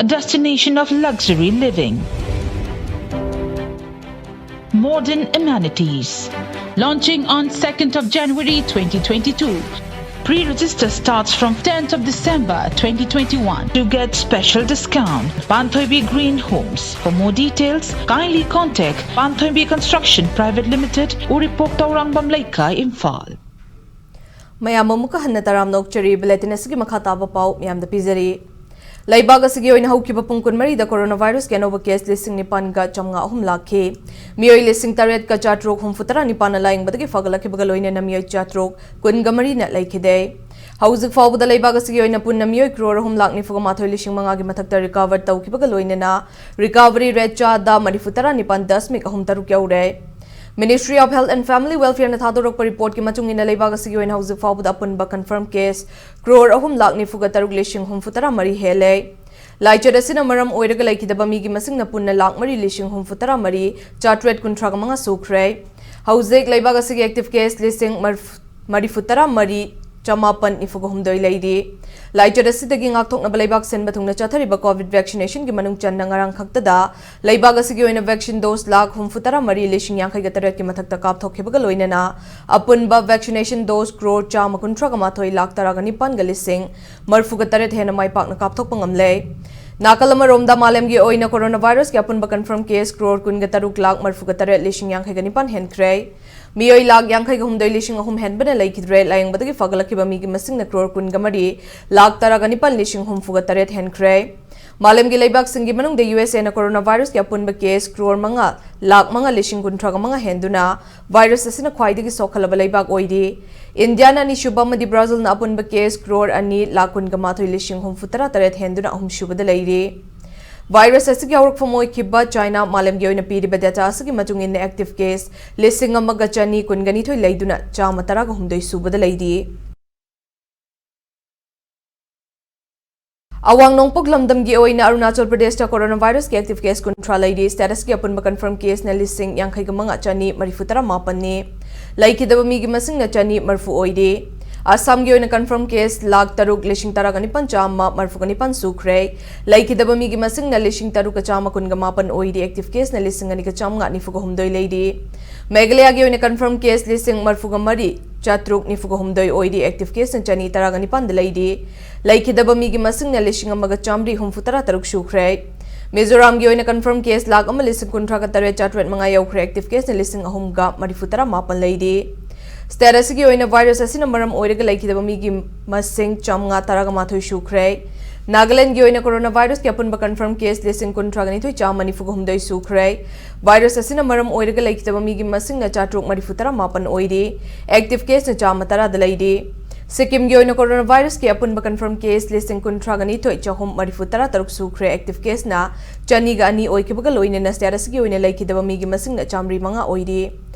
a destination of luxury living, modern amenities. Launching on second of January twenty twenty-two. Pre-register starts from tenth of December twenty twenty-one to get special discount. Panthoibi Green Homes. For more details, kindly contact Panthoibi Construction Private Limited, Uripok, Taurangam Leikai, Imphal. ꯃꯌꯥꯝ ꯑꯃꯨꯛꯀ ꯍꯟꯅ ꯇꯔꯥꯝꯅ ꯑꯣꯛꯆꯔꯤ꯫ Bulletin ꯑꯁꯤꯒꯤ ꯃꯈꯥ ꯇꯥꯕ ꯄꯥꯎ ꯃꯌꯥꯝꯗ ꯄꯤꯖꯔꯤ꯫ ꯂꯩꯕꯥꯛ ꯑꯁꯤꯒꯤ ꯑꯣꯏꯅ ꯍꯧꯈꯤꯕ ꯄꯨꯡ ꯀꯨꯟꯃꯔꯤꯗ coronavirus ꯀꯤ ꯑꯅꯧꯕ case ꯂꯤꯁꯤꯡ ꯅꯤꯄꯥꯟꯒ ꯆꯥꯝꯃꯉꯥ ꯑꯍꯨꯝ ꯂꯥꯛꯈꯤ꯫ ꯃꯤꯑꯣꯏ ꯂꯤꯁꯤꯡ ꯇꯔꯦꯠꯀ ꯆꯥꯇ꯭ꯔꯨꯛ ꯍꯨꯝꯐꯨ ꯇꯔꯥ ꯅꯤꯄꯥꯟꯅ ꯂꯥꯌꯦꯡꯕꯗꯒꯤ ꯐꯒꯠꯂꯛꯈꯤꯕꯒ ꯂꯣꯏꯅꯅ ꯃꯤꯑꯣꯏ ꯆꯥꯇ꯭ꯔꯨꯛ ꯀꯨꯟꯒ ꯃꯔꯤꯅ ꯂꯩꯈꯤꯗꯦ꯫ ꯍꯧꯖꯤꯛ ꯐꯥꯎꯕꯗ ꯂꯩꯕꯥꯛ ꯑꯁꯤꯒꯤ ꯑꯣꯏꯅ ꯄꯨꯟꯅ ꯃꯤꯑꯣꯏ ꯀ꯭ꯔꯣꯔ ꯑꯍꯨꯝ ꯂꯥꯛ ꯅꯤꯐꯨꯒ ꯃꯥꯊꯣꯏ ꯂꯤꯁꯤꯡ ꯃꯉꯥꯒꯤ ꯃꯊꯛꯇ ꯔꯤꯀꯚꯔ ꯇꯧꯈꯤꯕꯒ ꯂꯣꯏꯅꯅ ꯔꯤꯀꯚꯔꯤ ꯔꯦꯠ ꯆꯥꯗ ꯃꯔꯤꯐꯨ ꯇꯔꯥ ꯅꯤꯄꯥꯟ ꯗꯁꯃꯤꯛ ꯑꯍꯨꯝ ꯇꯔꯨꯛ ꯌꯧꯔꯦ꯫ Ministry of Health and Family Welfare ꯅ ꯊꯥꯗꯣꯔꯛꯄ ꯔꯤꯄꯣꯔꯠꯀꯤ ꯃꯇꯨꯡ ꯏꯟꯅ ꯂꯩꯕꯥꯛ ꯑꯁꯤꯒꯤ ꯑꯣꯏꯅ ꯍꯧꯖꯤꯛ ꯐꯥꯎꯕꯗ ꯑꯄꯨꯟꯕ ꯀꯟꯐꯔꯝ ꯀꯦꯁ ꯀ꯭ꯔꯣꯔ ꯑꯍꯨꯝ ꯂꯥꯛ ꯅꯤꯐꯨꯒ ꯇꯔꯨꯛ ꯂꯤꯁꯤꯡ ꯍꯨꯝꯐꯨ ꯇꯔꯥ ꯃꯔꯤ ꯍꯦꯜꯂꯦ꯫ ꯂꯥꯏꯆꯠ ꯑꯁꯤꯅ ꯃꯔꯝ ꯑꯣꯏꯔꯒ ꯂꯩꯈꯤꯗꯕ ꯃꯤꯒꯤ ꯃꯁꯤꯡꯅ ꯄꯨꯟꯅ ꯂꯥꯛ ꯃꯔꯤ ꯂꯤꯁꯤꯡ ꯍꯨꯝꯐꯨ ꯇꯔꯥ ꯃꯔꯤ ꯆꯥꯇ꯭ꯔꯦꯠ ꯀꯨꯟꯊ꯭ꯔꯥꯒ ꯃꯉꯥ ꯁꯨꯈ꯭ꯔꯦ꯫ ꯍꯧꯖꯤꯛ ꯂꯩꯕꯥꯛ ꯑꯁꯤꯒꯤ ꯑꯦꯛꯇꯤꯚ ꯀꯦꯁ ꯂꯤꯁꯤꯡ ꯃꯔꯤꯐꯨ ꯇꯔꯥ ꯃꯔꯤ ꯆꯃꯥꯄꯟ ꯅꯤꯐꯨꯒ ꯍꯨꯝꯗꯣꯏ ꯂꯩꯔꯤ꯫ ꯂꯥꯏꯆꯠ ꯑꯁꯤꯗꯒꯤ ꯉꯥꯛꯊꯣꯛꯅꯕ ꯂꯩꯕꯥꯛ ꯁꯤꯟꯕ ꯊꯨꯡꯅ ꯆꯠꯊꯔꯤꯕ ꯀꯣꯚꯤꯗ ꯚꯦꯛꯁꯤꯅꯦꯁꯟꯒꯤ ꯃꯅꯨꯡ ꯆꯟꯅ ꯉꯔꯥꯡ ꯈꯛꯇꯗ ꯂꯩꯕꯥꯛ ꯑꯁꯤꯒꯤ ꯑꯣꯏꯅ ꯚꯦꯛꯁꯤꯟ ꯗꯣꯁ ꯂꯥꯈ ꯍꯨꯝꯐꯨ ꯇꯔꯥ ꯃꯔꯤ ꯂꯤꯁꯤꯡ ꯌꯥꯡꯈꯩꯒ ꯇꯔꯦꯠꯀꯤ ꯃꯊꯛꯇ ꯀꯥꯞꯊꯣꯛꯈꯤꯕꯒ ꯂꯣꯏꯅꯅ ꯑꯄꯨꯟꯕ ꯚꯦꯛꯁꯤꯅꯦꯁꯟ ꯗꯣꯁ ꯀ꯭ꯔꯣꯔ ꯆꯥꯝꯃ ꯀꯨꯟꯊ꯭ꯔꯥꯒ ꯃꯥꯊꯣꯏ ꯂꯥꯈ ꯇꯔꯥꯒ ꯅꯤꯄꯥꯟꯒ ꯂꯤꯁꯤꯡ ꯃꯔꯤꯐꯨꯒ ꯇꯔꯦꯠ ꯍꯦꯟꯅ ꯃꯥꯏ ꯄꯥꯛꯅ ꯀꯥꯞꯊꯣꯛꯄ ꯉꯝꯂꯦ꯫ ꯅꯥꯀꯜ ꯑꯃꯔꯣꯝꯗ, ꯃꯥꯂꯦꯝꯒꯤ ꯑꯣꯏꯅ ꯀꯣꯔꯣꯅꯥ ꯚꯥꯏꯔꯁꯀꯤ ꯑꯄꯨꯟꯕ ꯀꯟꯐꯔꯝ ꯀꯦꯁ ꯀ꯭ꯔꯣꯔ ꯀꯨꯟꯒ ꯇꯔꯨꯛ ꯂꯥꯈ ꯃꯔꯤꯐꯨꯒ ꯇꯔꯦꯠ ꯂꯤꯁꯤꯡ ꯌꯥꯡꯈꯩꯒ ꯅꯤꯄꯥꯟ ꯍꯦꯟꯈ꯭ꯔꯦ꯫ ꯃꯤꯑꯣꯏ ꯂꯥꯈ ꯌꯥꯡꯈꯩꯒ ꯍꯨꯝꯗꯣꯏ ꯂꯤꯁꯤꯡ ꯑꯍꯨꯝ ꯍꯦꯟꯕꯅ ꯂꯩꯈꯤꯗ꯭ꯔꯦ꯫ ꯂꯥꯌꯦꯡꯕꯗꯒꯤ ꯐꯒꯠꯂꯛꯈꯤꯕ ꯃꯤꯒꯤ ꯃꯁꯤꯡꯅ ꯀ꯭ꯔꯣꯔ ꯀꯨꯟꯒ ꯃꯔꯤ ꯂꯥꯈ ꯇꯔꯥꯒ ꯅꯤꯄꯥꯟ ꯂꯤꯁꯤꯡ ꯍꯨꯝꯐꯨꯒ ꯇꯔꯦꯠ ꯍꯦꯟꯈ꯭ꯔꯦ꯫ ꯃꯥꯂꯦꯝꯒꯤ ꯂꯩꯕꯥꯛꯁꯤꯡꯒꯤ ꯃꯅꯨꯡꯗ ꯌꯨ ꯑꯦꯁ ꯑꯦꯅ ꯀꯣꯔꯣꯅꯥ ꯚꯥꯏꯔꯁꯀꯤ ꯑꯄꯨꯟꯕ ꯀꯦꯁ ꯀ꯭ꯔꯣꯔ ꯃꯉꯥ ꯂꯥꯈ ꯃꯉꯥ ꯂꯤꯁꯤꯡ ꯀꯨꯟꯊ꯭ꯔꯥꯒ ꯃꯉꯥ ꯍꯦꯟꯗꯨꯅ ꯚꯥꯏꯔꯁ ꯑꯁꯤꯅ ꯈ꯭ꯋꯥꯏꯗꯒꯤ ꯁꯣꯛꯍꯜꯂꯕ ꯂꯩꯕꯥꯛ ꯑꯣꯏꯔꯤ꯫ ꯏꯟꯗꯤꯌꯥꯅ ꯑꯅꯤꯁꯨꯕ ꯑꯃꯗꯤ ꯕ꯭ꯔꯥꯖꯤꯜꯅ ꯑꯄꯨꯟꯕ ꯀꯦꯁ ꯀ꯭ꯔꯣꯔ ꯑꯅꯤ ꯂꯥꯈ ꯀꯨꯟꯒ ꯃꯥꯊꯣꯏ ꯂꯤꯁꯤꯡ ꯍꯨꯝꯐꯨ ꯇꯔꯥ ꯇꯔꯦꯠ ꯍꯦꯟꯗꯨꯅ ꯑꯍꯨꯝꯁꯨꯕꯗ ꯂꯩꯔꯤ꯫ ꯚꯥꯏꯔꯁ ꯑꯁꯤꯒꯤ ꯍꯧꯔꯛꯐꯝ ꯑꯣꯏꯈꯤꯕ ꯆꯥꯏꯅꯥ ꯃꯥꯂꯦꯝꯒꯤ ꯑꯣꯏꯅ ꯄꯤꯔꯤꯕ ꯗꯦꯇꯥ ꯑꯁꯤꯒꯤ ꯃꯇꯨꯡ ꯏꯟꯅ ꯑꯦꯛꯇꯤꯚ ꯀꯦꯁ ꯂꯤꯁꯤꯡ ꯑꯃꯒ ꯆꯅꯤ ꯀꯨꯟꯒ ꯅꯤꯊꯣꯏ ꯂꯩꯗꯨꯅ ꯆꯥꯝꯃ ꯇꯔꯥꯒ ꯍꯨꯝꯗꯣꯏ ꯁꯨꯕꯗ ꯂꯩꯔꯤ꯫ ꯑꯋꯥꯡ ꯅꯣꯡꯄꯣꯛ ꯂꯝꯗꯝꯒꯤ ꯑꯣꯏꯅ ꯑꯔꯨꯅꯥꯆꯜ ꯄ꯭ꯔꯗꯦꯁꯇ ꯀꯣꯔꯣꯅꯥ ꯚꯥꯏꯔꯁꯀꯤ ꯑꯦꯛꯇꯤꯚ ꯀꯦꯁ ꯀꯨꯟꯊ꯭ꯔꯥ ꯂꯩꯔꯤ꯫ ꯁ꯭ꯇꯦꯠ ꯑꯁꯤꯒꯤ ꯑꯄꯨꯟꯕ ꯀꯟꯐꯔꯝ ꯀꯦꯁꯅ ꯂꯤꯁꯤꯡ ꯌꯥꯡꯈꯩꯒ ꯃꯉꯥ ꯆꯅꯤ ꯃꯔꯤꯐꯨ ꯇꯔꯥ ꯃꯥꯄꯟꯅꯤ꯫ ꯂꯩꯈꯤꯗꯕ ꯃꯤꯒꯤ ꯃꯁꯤꯡꯅ ꯆꯅꯤ ꯃꯔꯤꯐꯨ ꯑꯣꯏꯔꯤ꯫ ꯑꯁꯥꯝꯒꯤ ꯑꯣꯏꯅ ꯀꯟꯐꯔꯝ ꯀꯦꯁ ꯂꯥꯈ ꯇꯔꯨꯛ ꯂꯤꯁꯤꯡ ꯇꯔꯥꯒ ꯅꯤꯄꯥꯟ ꯆꯥꯝꯃ ꯃꯔꯤꯐꯨꯒ ꯅꯤꯄꯥꯟ ꯁꯨꯈ꯭ꯔꯦ꯫ ꯂꯩꯈꯤꯗꯕ ꯃꯤꯒꯤ ꯃꯁꯤꯡꯅ ꯂꯤꯁꯤꯡ ꯇꯔꯨꯛꯀ ꯆꯥꯝꯃ ꯀꯨꯟꯒ ꯃꯥꯄꯟ ꯑꯣꯏꯔꯤ꯫ ꯑꯦꯛꯇꯤꯚ ꯀꯦꯁꯅ ꯂꯤꯁꯤꯡ ꯑꯅꯤꯒ ꯆꯥꯝꯃꯉꯥ ꯅꯤꯐꯨꯒ ꯍꯨꯝꯗꯣꯏ ꯂꯩꯔꯤ꯫ ꯃꯦꯘꯥꯂꯌꯥꯒꯤ ꯑꯣꯏꯅ ꯀꯟꯐꯔꯝ ꯀꯦꯁ ꯂꯤꯁꯤꯡ ꯃꯔꯤꯐꯨꯒ ꯃꯔꯤ ꯆꯥꯇ꯭ꯔꯨꯛ ꯅꯤꯐꯨꯒ ꯍꯨꯝꯗꯣꯏ ꯑꯣꯏꯔꯤ꯫ ꯑꯦꯛꯇꯤꯚ ꯀꯦꯁꯅ ꯆꯅꯤ ꯇꯔꯥꯒ ꯅꯤꯄꯥꯟꯗ ꯂꯩꯔꯤ꯫ ꯂꯩꯈꯤꯗꯕ ꯃꯤꯒꯤ ꯃꯁꯤꯡꯅ ꯂꯤꯁꯤꯡ ꯑꯃꯒ ꯆꯥꯃꯔꯤ ꯍꯨꯝꯐꯨ ꯇꯔꯥ ꯇꯔꯨꯛ ꯁꯨꯈ꯭ꯔꯦ꯫ ꯃꯤꯖꯣꯔꯥꯝꯒꯤ ꯑꯣꯏꯅ ꯀꯟꯐꯔꯝ ꯀꯦꯁ ꯂꯥꯈ ꯑꯃ ꯂꯤꯁꯤꯡ ꯀꯨꯟꯊ꯭ꯔꯥꯒ ꯇꯔꯦꯠ ꯆꯥꯇ꯭ꯔꯦꯠ ꯃꯉꯥ ꯌꯧꯈ꯭ꯔꯦ꯫ ꯑꯦꯛꯇꯤꯚ ꯀꯦꯁꯅ ꯂꯤꯁꯤꯡ ꯑꯍꯨꯝꯒ ꯃꯔꯤꯐꯨ ꯇꯔꯥ ꯃꯥꯄꯟ ꯂꯩꯔꯤ꯫ ꯁ꯭ꯇꯦꯠ ꯑꯁꯤꯒꯤ ꯑꯣꯏꯅ ꯚꯥꯏꯔꯁ ꯑꯁꯤꯅ ꯃꯔꯝ ꯑꯣꯏꯔꯒ ꯂꯩꯈꯤꯗꯕ ꯃꯤꯒꯤ ꯃꯁꯤꯡ ꯆꯥꯝꯃꯉꯥ ꯇꯔꯥꯒ ꯃꯥꯊꯣꯏ ꯁꯨꯈ꯭ꯔꯦ꯫ ꯅꯥꯒꯥꯂꯦꯟꯗꯒꯤ ꯑꯣꯏꯅ ꯀꯣꯔꯣꯅꯥ ꯚꯥꯏꯔꯁꯀꯤ ꯑꯄꯨꯟꯕ ꯀꯟꯐꯔꯝ ꯀꯦꯁ ꯂꯤꯁꯤꯡ ꯀꯨꯟꯊ꯭ꯔꯥꯒ ꯅꯤꯊꯣꯏ ꯆꯥꯝꯃ ꯅꯤꯐꯨꯒ ꯍꯨꯝꯗꯣꯏ ꯁꯨꯈ꯭ꯔꯦ꯫ ꯚꯥꯏꯔꯁ ꯑꯁꯤꯅ ꯃꯔꯝ ꯑꯣꯏꯔꯒ ꯂꯩꯈꯤꯗꯕ ꯃꯤꯒꯤ ꯃꯁꯤꯡꯅ ꯆꯥꯇ꯭ꯔꯨꯛ ꯃꯔꯤꯐꯨ ꯇꯔꯥ ꯃꯥꯄꯟ ꯑꯣꯏꯔꯤ꯫ ꯑꯦꯛꯇꯤꯚ ꯀꯦꯁꯅ ꯆꯥꯝꯃ ꯇꯔꯥꯗ ꯂꯩꯔꯤ꯫ ꯁꯤꯛꯀꯤꯝꯒꯤ ꯑꯣꯏꯅ coronavirus ꯀꯤ ꯑꯄꯨꯟꯕ confirm case ꯂꯤꯁꯤꯡ ꯀꯨꯟꯊ꯭ꯔꯥꯒ ꯅꯤꯊꯣꯏ ꯆꯍꯨꯝ ꯃꯔꯤꯐꯨ ꯇꯔꯥ ꯇꯔꯨꯛ ꯁꯨꯈ꯭ꯔꯦ꯫ Active case ꯅ ꯆꯅꯤꯒ ꯑꯅꯤ ꯑꯣꯏꯈꯤꯕꯒ ꯂꯣꯏꯅꯅ state ꯑꯁꯤꯒꯤ ꯑꯣꯏꯅ ꯂꯩꯈꯤꯗꯕ ꯃꯤꯒꯤ ꯃꯁꯤꯡꯅ ꯆꯥꯃꯔꯤ ꯃꯉꯥ ꯑꯣꯏꯔꯤ꯫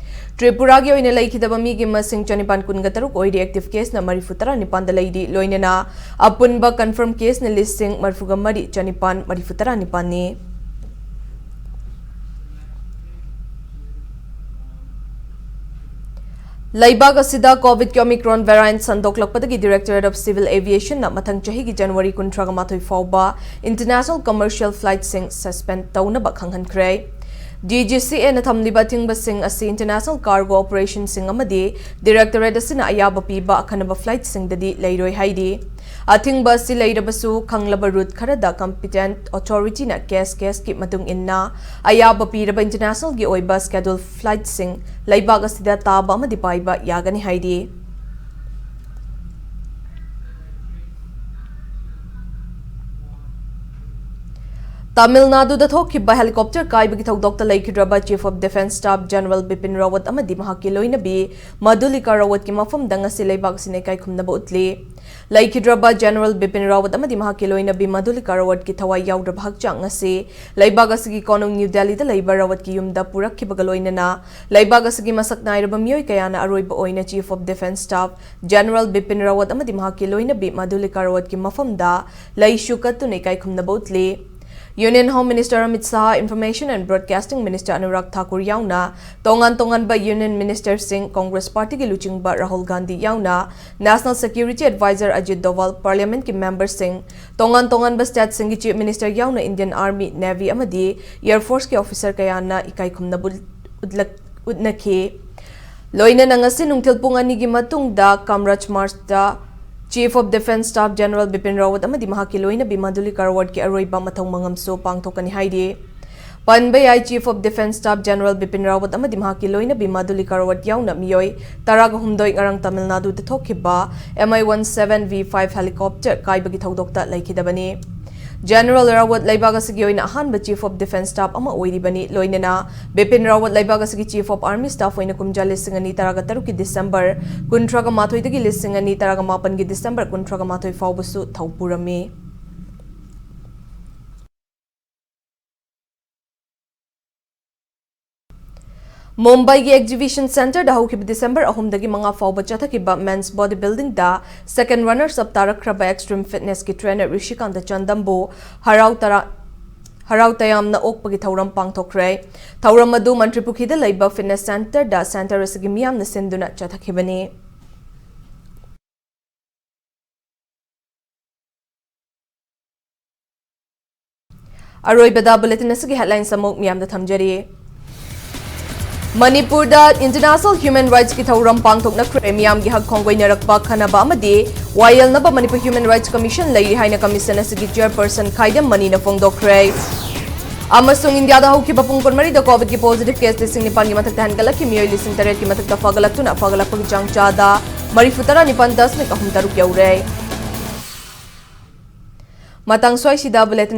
ꯇ꯭ꯔꯤꯄꯨꯔꯥꯒꯤ ꯑꯣꯏꯅ ꯂꯩꯈꯤꯗꯕ ꯃꯤꯒꯤ ꯃꯁꯤꯡ ꯆꯅꯤꯄꯥꯟ ꯀꯨꯟꯒ ꯇꯔꯨꯛ ꯑꯣꯏꯔꯤ꯫ Active case ꯅ ꯃꯔꯤꯐꯨ ꯇꯔꯥ ꯅꯤꯄꯥꯟꯗ ꯂꯩꯔꯤ꯫ ꯂꯣꯏꯅꯅ ꯑꯄꯨꯟꯕ confirm case ꯅ ꯂꯤꯁꯤꯡ ꯃꯔꯤꯐꯨꯒ ꯃꯔꯤ ꯆꯅꯤꯄꯥꯟ ꯃꯔꯤꯐꯨ ꯇꯔꯥ ꯅꯤꯄꯥꯟꯅꯤ꯫ ꯂꯩꯕꯥꯛ ꯑꯁꯤꯗ COVID ꯀꯤ Omicron variant ꯁꯟꯗꯣꯛꯂꯛꯄꯗꯒꯤ Directorate of Civil Aviation ꯅ ꯃꯊꯪ ꯆꯍꯤꯒꯤ January ꯀꯨꯟꯊ꯭ꯔꯥꯒ ꯃꯥꯊꯣꯏ ꯐꯥꯎꯕ international commercial flight ꯁꯤꯡ suspend ꯇꯧꯅꯕ ꯈꯪꯍꯟꯈ꯭ꯔꯦ꯫ D G C A ꯅ ꯊꯝꯂꯤꯕ ꯑꯊꯤꯡꯕꯁꯤꯡ ꯑꯁꯤ international cargo operation ꯁꯤꯡ ꯑꯃꯗꯤ Directorate ꯑꯁꯤꯅ ꯑꯌꯥꯕ ꯄꯤꯕ ꯑꯈꯟꯅꯕ flight ꯁꯤꯡꯗꯗꯤ ꯂꯩꯔꯣꯏ ꯍꯥꯏꯔꯤ꯫ ꯑꯊꯤꯡꯕ ꯑꯁꯤ ꯂꯩꯔꯕꯁꯨ, ꯈꯪꯂꯕ route ꯈꯔꯗ competent authority ꯅ case case ꯀꯤ ꯃꯇꯨꯡ ꯏꯟꯅ ꯑꯌꯥꯕ ꯄꯤꯔꯕ international ꯒꯤ ꯑꯣꯏꯕ schedule flight ꯁꯤꯡ ꯂꯩꯕꯥꯛ ꯑꯁꯤꯗ ꯇꯥꯕ ꯑꯃꯗꯤ ꯄꯥꯏꯕ ꯌꯥꯒꯅꯤ ꯍꯥꯏꯔꯤ꯫ ꯇꯥꯃꯤꯜ ꯅꯥꯗꯨꯗ ꯊꯣꯛꯈꯤꯕ helicopter ꯀꯥꯏꯕꯒꯤ ꯊꯧꯗꯣꯛꯇ ꯂꯩꯈꯤꯗ꯭ꯔꯕ Chief of Defence Staff General Bipin ꯔꯥꯋꯠ ꯑꯃꯗꯤ ꯃꯍꯥꯛꯀꯤ ꯂꯣꯏꯅꯕꯤ ꯃꯙꯨꯂꯤꯀꯥ ꯔꯥꯋꯠꯀꯤ ꯃꯐꯝꯗ ꯉꯁꯤ ꯂꯩꯕꯥꯛ ꯑꯁꯤꯅ ꯏꯀꯥꯏ ꯈꯨꯝꯅꯕ ꯎꯠꯂꯤ꯫ ꯂꯩꯈꯤꯗ꯭ꯔꯕ General ꯕꯤꯄꯤꯟ ꯔꯥꯋꯠ ꯑꯃꯗꯤ ꯃꯍꯥꯛꯀꯤ ꯂꯣꯏꯅꯕꯤ ꯃꯙꯨꯂꯤꯀꯥ ꯔꯥꯋꯠꯀꯤ ꯊꯋꯥꯏ ꯌꯥꯎꯗ꯭ꯔꯕ ꯍꯛꯆꯥꯡ ꯉꯁꯤ ꯂꯩꯕꯥꯛ ꯑꯁꯤꯒꯤ ꯀꯣꯅꯨꯡ ꯅ꯭ꯌꯨ ꯗꯦꯜꯂꯤꯗ ꯂꯩꯕ ꯔꯥꯋꯠꯀꯤ ꯌꯨꯝꯗ ꯄꯨꯔꯛꯈꯤꯕꯒ ꯂꯣꯏꯅꯅ ꯂꯩꯕꯥꯛ ꯑꯁꯤꯒꯤ ꯃꯁꯛ ꯅꯥꯏꯔꯕ ꯃꯤꯑꯣꯏ ꯀꯌꯥꯅ ꯑꯔꯣꯏꯕ ꯑꯣꯏꯅ Chief of Defence Staff General Bipin ꯔꯥꯋꯠ ꯑꯃꯗꯤ ꯃꯍꯥꯛꯀꯤ ꯂꯣꯏꯅꯕꯤ ꯃꯙꯨꯂꯤꯀꯥ ꯔꯥꯋꯠꯀꯤ ꯃꯐꯝꯗ ꯂꯩꯁꯨ ꯀꯠꯇꯨꯅ ꯏꯀꯥꯏ ꯈꯨꯝꯅꯕ ꯎꯠꯂꯤ꯫ Union Home Minister Amit Shah, Information and Broadcasting Minister Anurag Thakur ꯌꯥꯎꯅ ꯇꯣꯉꯥꯟ ꯇꯣꯉꯥꯟꯕ Union Minister ꯁꯤꯡ, Congress Party ꯒꯤ ꯂꯨꯆꯤꯡꯕ ꯔꯥꯍꯨꯜ ꯒꯥꯟꯙꯤ ꯌꯥꯎꯅ National Security Advisor Ajit ꯗꯣꯚꯥꯜ, Parliament ꯀꯤ member ꯁꯤꯡ, ꯇꯣꯉꯥꯟ ꯇꯣꯉꯥꯟꯕ state ꯁꯤꯡꯒꯤ Chief Minister ꯌꯥꯎꯅ Indian Army, Navy ꯑꯃꯗꯤ Air Force ꯀꯤ officer ꯀꯌꯥꯅ ꯏꯀꯥꯏ ꯈꯨꯝꯅꯕ ꯎꯠꯂꯛ-, ꯎꯠꯅꯈꯤ꯫ ꯂꯣꯏꯅꯅ ꯉꯁꯤ ꯅꯨꯡꯊꯤꯜ ꯄꯨꯡ ꯑꯅꯤꯒꯤ ꯃꯇꯨꯡꯗ Kamraj March ꯇ Chief of Defence Staff General Bipin ꯔꯥꯋꯠ ꯑꯃꯗꯤ ꯃꯍꯥꯛꯀꯤ ꯂꯣꯏꯅꯕꯤ ꯃꯙꯨꯂꯤꯀꯥ ꯔꯥꯋꯠꯀꯤ ꯑꯔꯣꯏꯕ ꯃꯊꯧ ꯃꯉꯝꯁꯨ ꯄꯥꯡꯊꯣꯛꯀꯅꯤ ꯍꯥꯏꯔꯤ꯫ ꯄꯟꯕ ꯌꯥꯏ, Chief of Defence Staff General Bipin ꯔꯥꯋꯠ ꯑꯃꯗꯤ ꯃꯍꯥꯛꯀꯤ ꯂꯣꯏꯅꯕꯤ ꯃꯙꯨꯂꯤꯀꯥ ꯔꯥꯋꯠ ꯌꯥꯎꯅ ꯃꯤꯑꯣꯏ ꯇꯔꯥꯒ ꯍꯨꯝꯗꯣꯏ ꯉꯔꯥꯡ ꯇꯥꯃꯤꯜ ꯅꯥꯗꯨꯗ ꯊꯣꯛꯈꯤꯕ M I one seven V five helicopter ꯀꯥꯏꯕꯒꯤ ꯊꯧꯗꯣꯛꯇ ꯂꯩꯈꯤꯗꯕꯅꯤ꯫ General Rawat ꯂꯩꯕꯥꯛ ꯑꯁꯤꯒꯤ ꯑꯣꯏꯅ ꯑꯍꯥꯟꯕ Chief of Defence Staff ꯑꯃ ꯑꯣꯏꯔꯤꯕꯅꯤ꯫ ꯂꯣꯏꯅꯅ ꯕꯤꯄꯤꯟ ꯔꯥꯋꯠ ꯂꯩꯕꯥꯛ ꯑꯁꯤꯒꯤ Chief of Army Staff ꯑꯣꯏꯅ ꯀꯨꯝꯖꯥ ꯂꯤꯁꯤꯡ ꯑꯅꯤ ꯇꯔꯥꯒ ꯇꯔꯨꯛꯀꯤ December ꯀꯨꯟꯊ꯭ꯔꯥꯒ ꯃꯥꯊꯣꯏꯗꯒꯤ ꯂꯤꯁꯤꯡ ꯑꯅꯤ ꯇꯔꯥꯒ ꯃꯥꯄꯟꯒꯤ December ꯀꯨꯟꯊ꯭ꯔꯥꯒ ꯃꯥꯊꯣꯏ ꯐꯥꯎꯕꯁꯨ ꯊꯧꯄꯨꯔꯝꯃꯤ꯫ ꯃꯨꯝꯕꯥꯏꯒꯤ Exhibition Centreꯗ ꯍꯧꯈꯤꯕ December ꯑꯍꯨꯝꯗꯒꯤ ꯃꯉꯥ ꯐꯥꯎꯕ ꯆꯠꯊꯈꯤꯕ Men's Body Buildingꯗ second runners up ꯇꯥꯔꯛꯈ꯭ꯔꯕ Extreme Fitnessꯀꯤ trainer ꯔꯤꯁꯤꯀꯥꯟꯇ ꯆꯟꯗꯝꯕꯨ ꯍꯔꯥꯎ ꯇꯔꯥ-, ꯍꯔꯥꯎ ꯇꯌꯥꯝꯅ ꯑꯣꯛꯄꯒꯤ ꯊꯧꯔꯝ ꯄꯥꯡꯊꯣꯛꯈ꯭ꯔꯦ꯫ ꯊꯧꯔꯝ ꯑꯗꯨ ꯃꯟꯇ꯭ꯔꯤ ꯄꯨꯈ꯭ꯔꯤꯗ ꯂꯩꯕ fitness centreꯗ centre ꯑꯁꯤꯒꯤ ꯃꯤꯌꯥꯝꯅ ꯁꯤꯟꯗꯨꯅ ꯆꯠꯊꯈꯤꯕꯅꯤ꯫ ꯑꯔꯣꯏꯕꯗ bulletin ꯑꯁꯤꯒꯤ headlines ꯑꯃꯨꯛ ꯃꯤꯌꯥꯝꯗ ꯊꯝꯖꯔꯤ꯫ ꯃꯅꯤꯄꯨꯔꯗ International Human Rightsꯀꯤ ꯊꯧꯔꯝ ꯄꯥꯡꯊꯣꯛꯅꯈ꯭ꯔꯦ꯫ ꯃꯤꯌꯥꯝꯒꯤ ꯍꯛ ꯈꯣꯡꯒꯣꯏꯅꯔꯛꯄ, ꯈꯟꯅꯕ ꯑꯃꯗꯤ ꯋꯥꯌꯦꯜꯅꯕ ꯃꯅꯤꯄꯨꯔ Human Rights Commission ꯂꯩꯔꯤ ꯍꯥꯏꯅ commission ꯑꯁꯤꯒꯤ chairperson ꯈꯥꯏꯗꯝ ꯃꯅꯤꯅ ꯐꯣꯡꯗꯣꯛꯈ꯭ꯔꯦ꯫ ꯑꯃꯁꯨꯡ ꯏꯟꯗꯤꯌꯥꯗ ꯍꯧꯈꯤꯕ ꯄꯨꯡ ꯀꯨꯟꯃꯔꯤꯗ COVIDꯀꯤ positive case ꯂꯤꯁꯤꯡ ꯅꯤꯄꯥꯟꯒꯤ ꯃꯊꯛꯇ ꯍꯦꯟꯒꯠꯂꯛꯈꯤ꯫ ꯃꯤꯑꯣꯏ ꯂꯤꯁꯤꯡ ꯇꯔꯦꯠꯀꯤ ꯃꯊꯛꯇ ꯐꯒꯠꯂꯛꯇꯨꯅ ꯐꯒꯠꯂꯛꯄꯒꯤ ꯆꯥꯡ ꯆꯥꯗ ꯃꯔꯤꯐꯨ ꯇꯔꯥ ꯅꯤꯄꯥꯟ ꯗꯁꯃꯤꯛ ꯑꯍꯨꯝ ꯇꯔꯨꯛ ꯌꯧꯔꯦ꯫ ꯃꯇꯥꯡ ꯁ꯭ꯋꯥꯏꯁꯤꯗ bulletin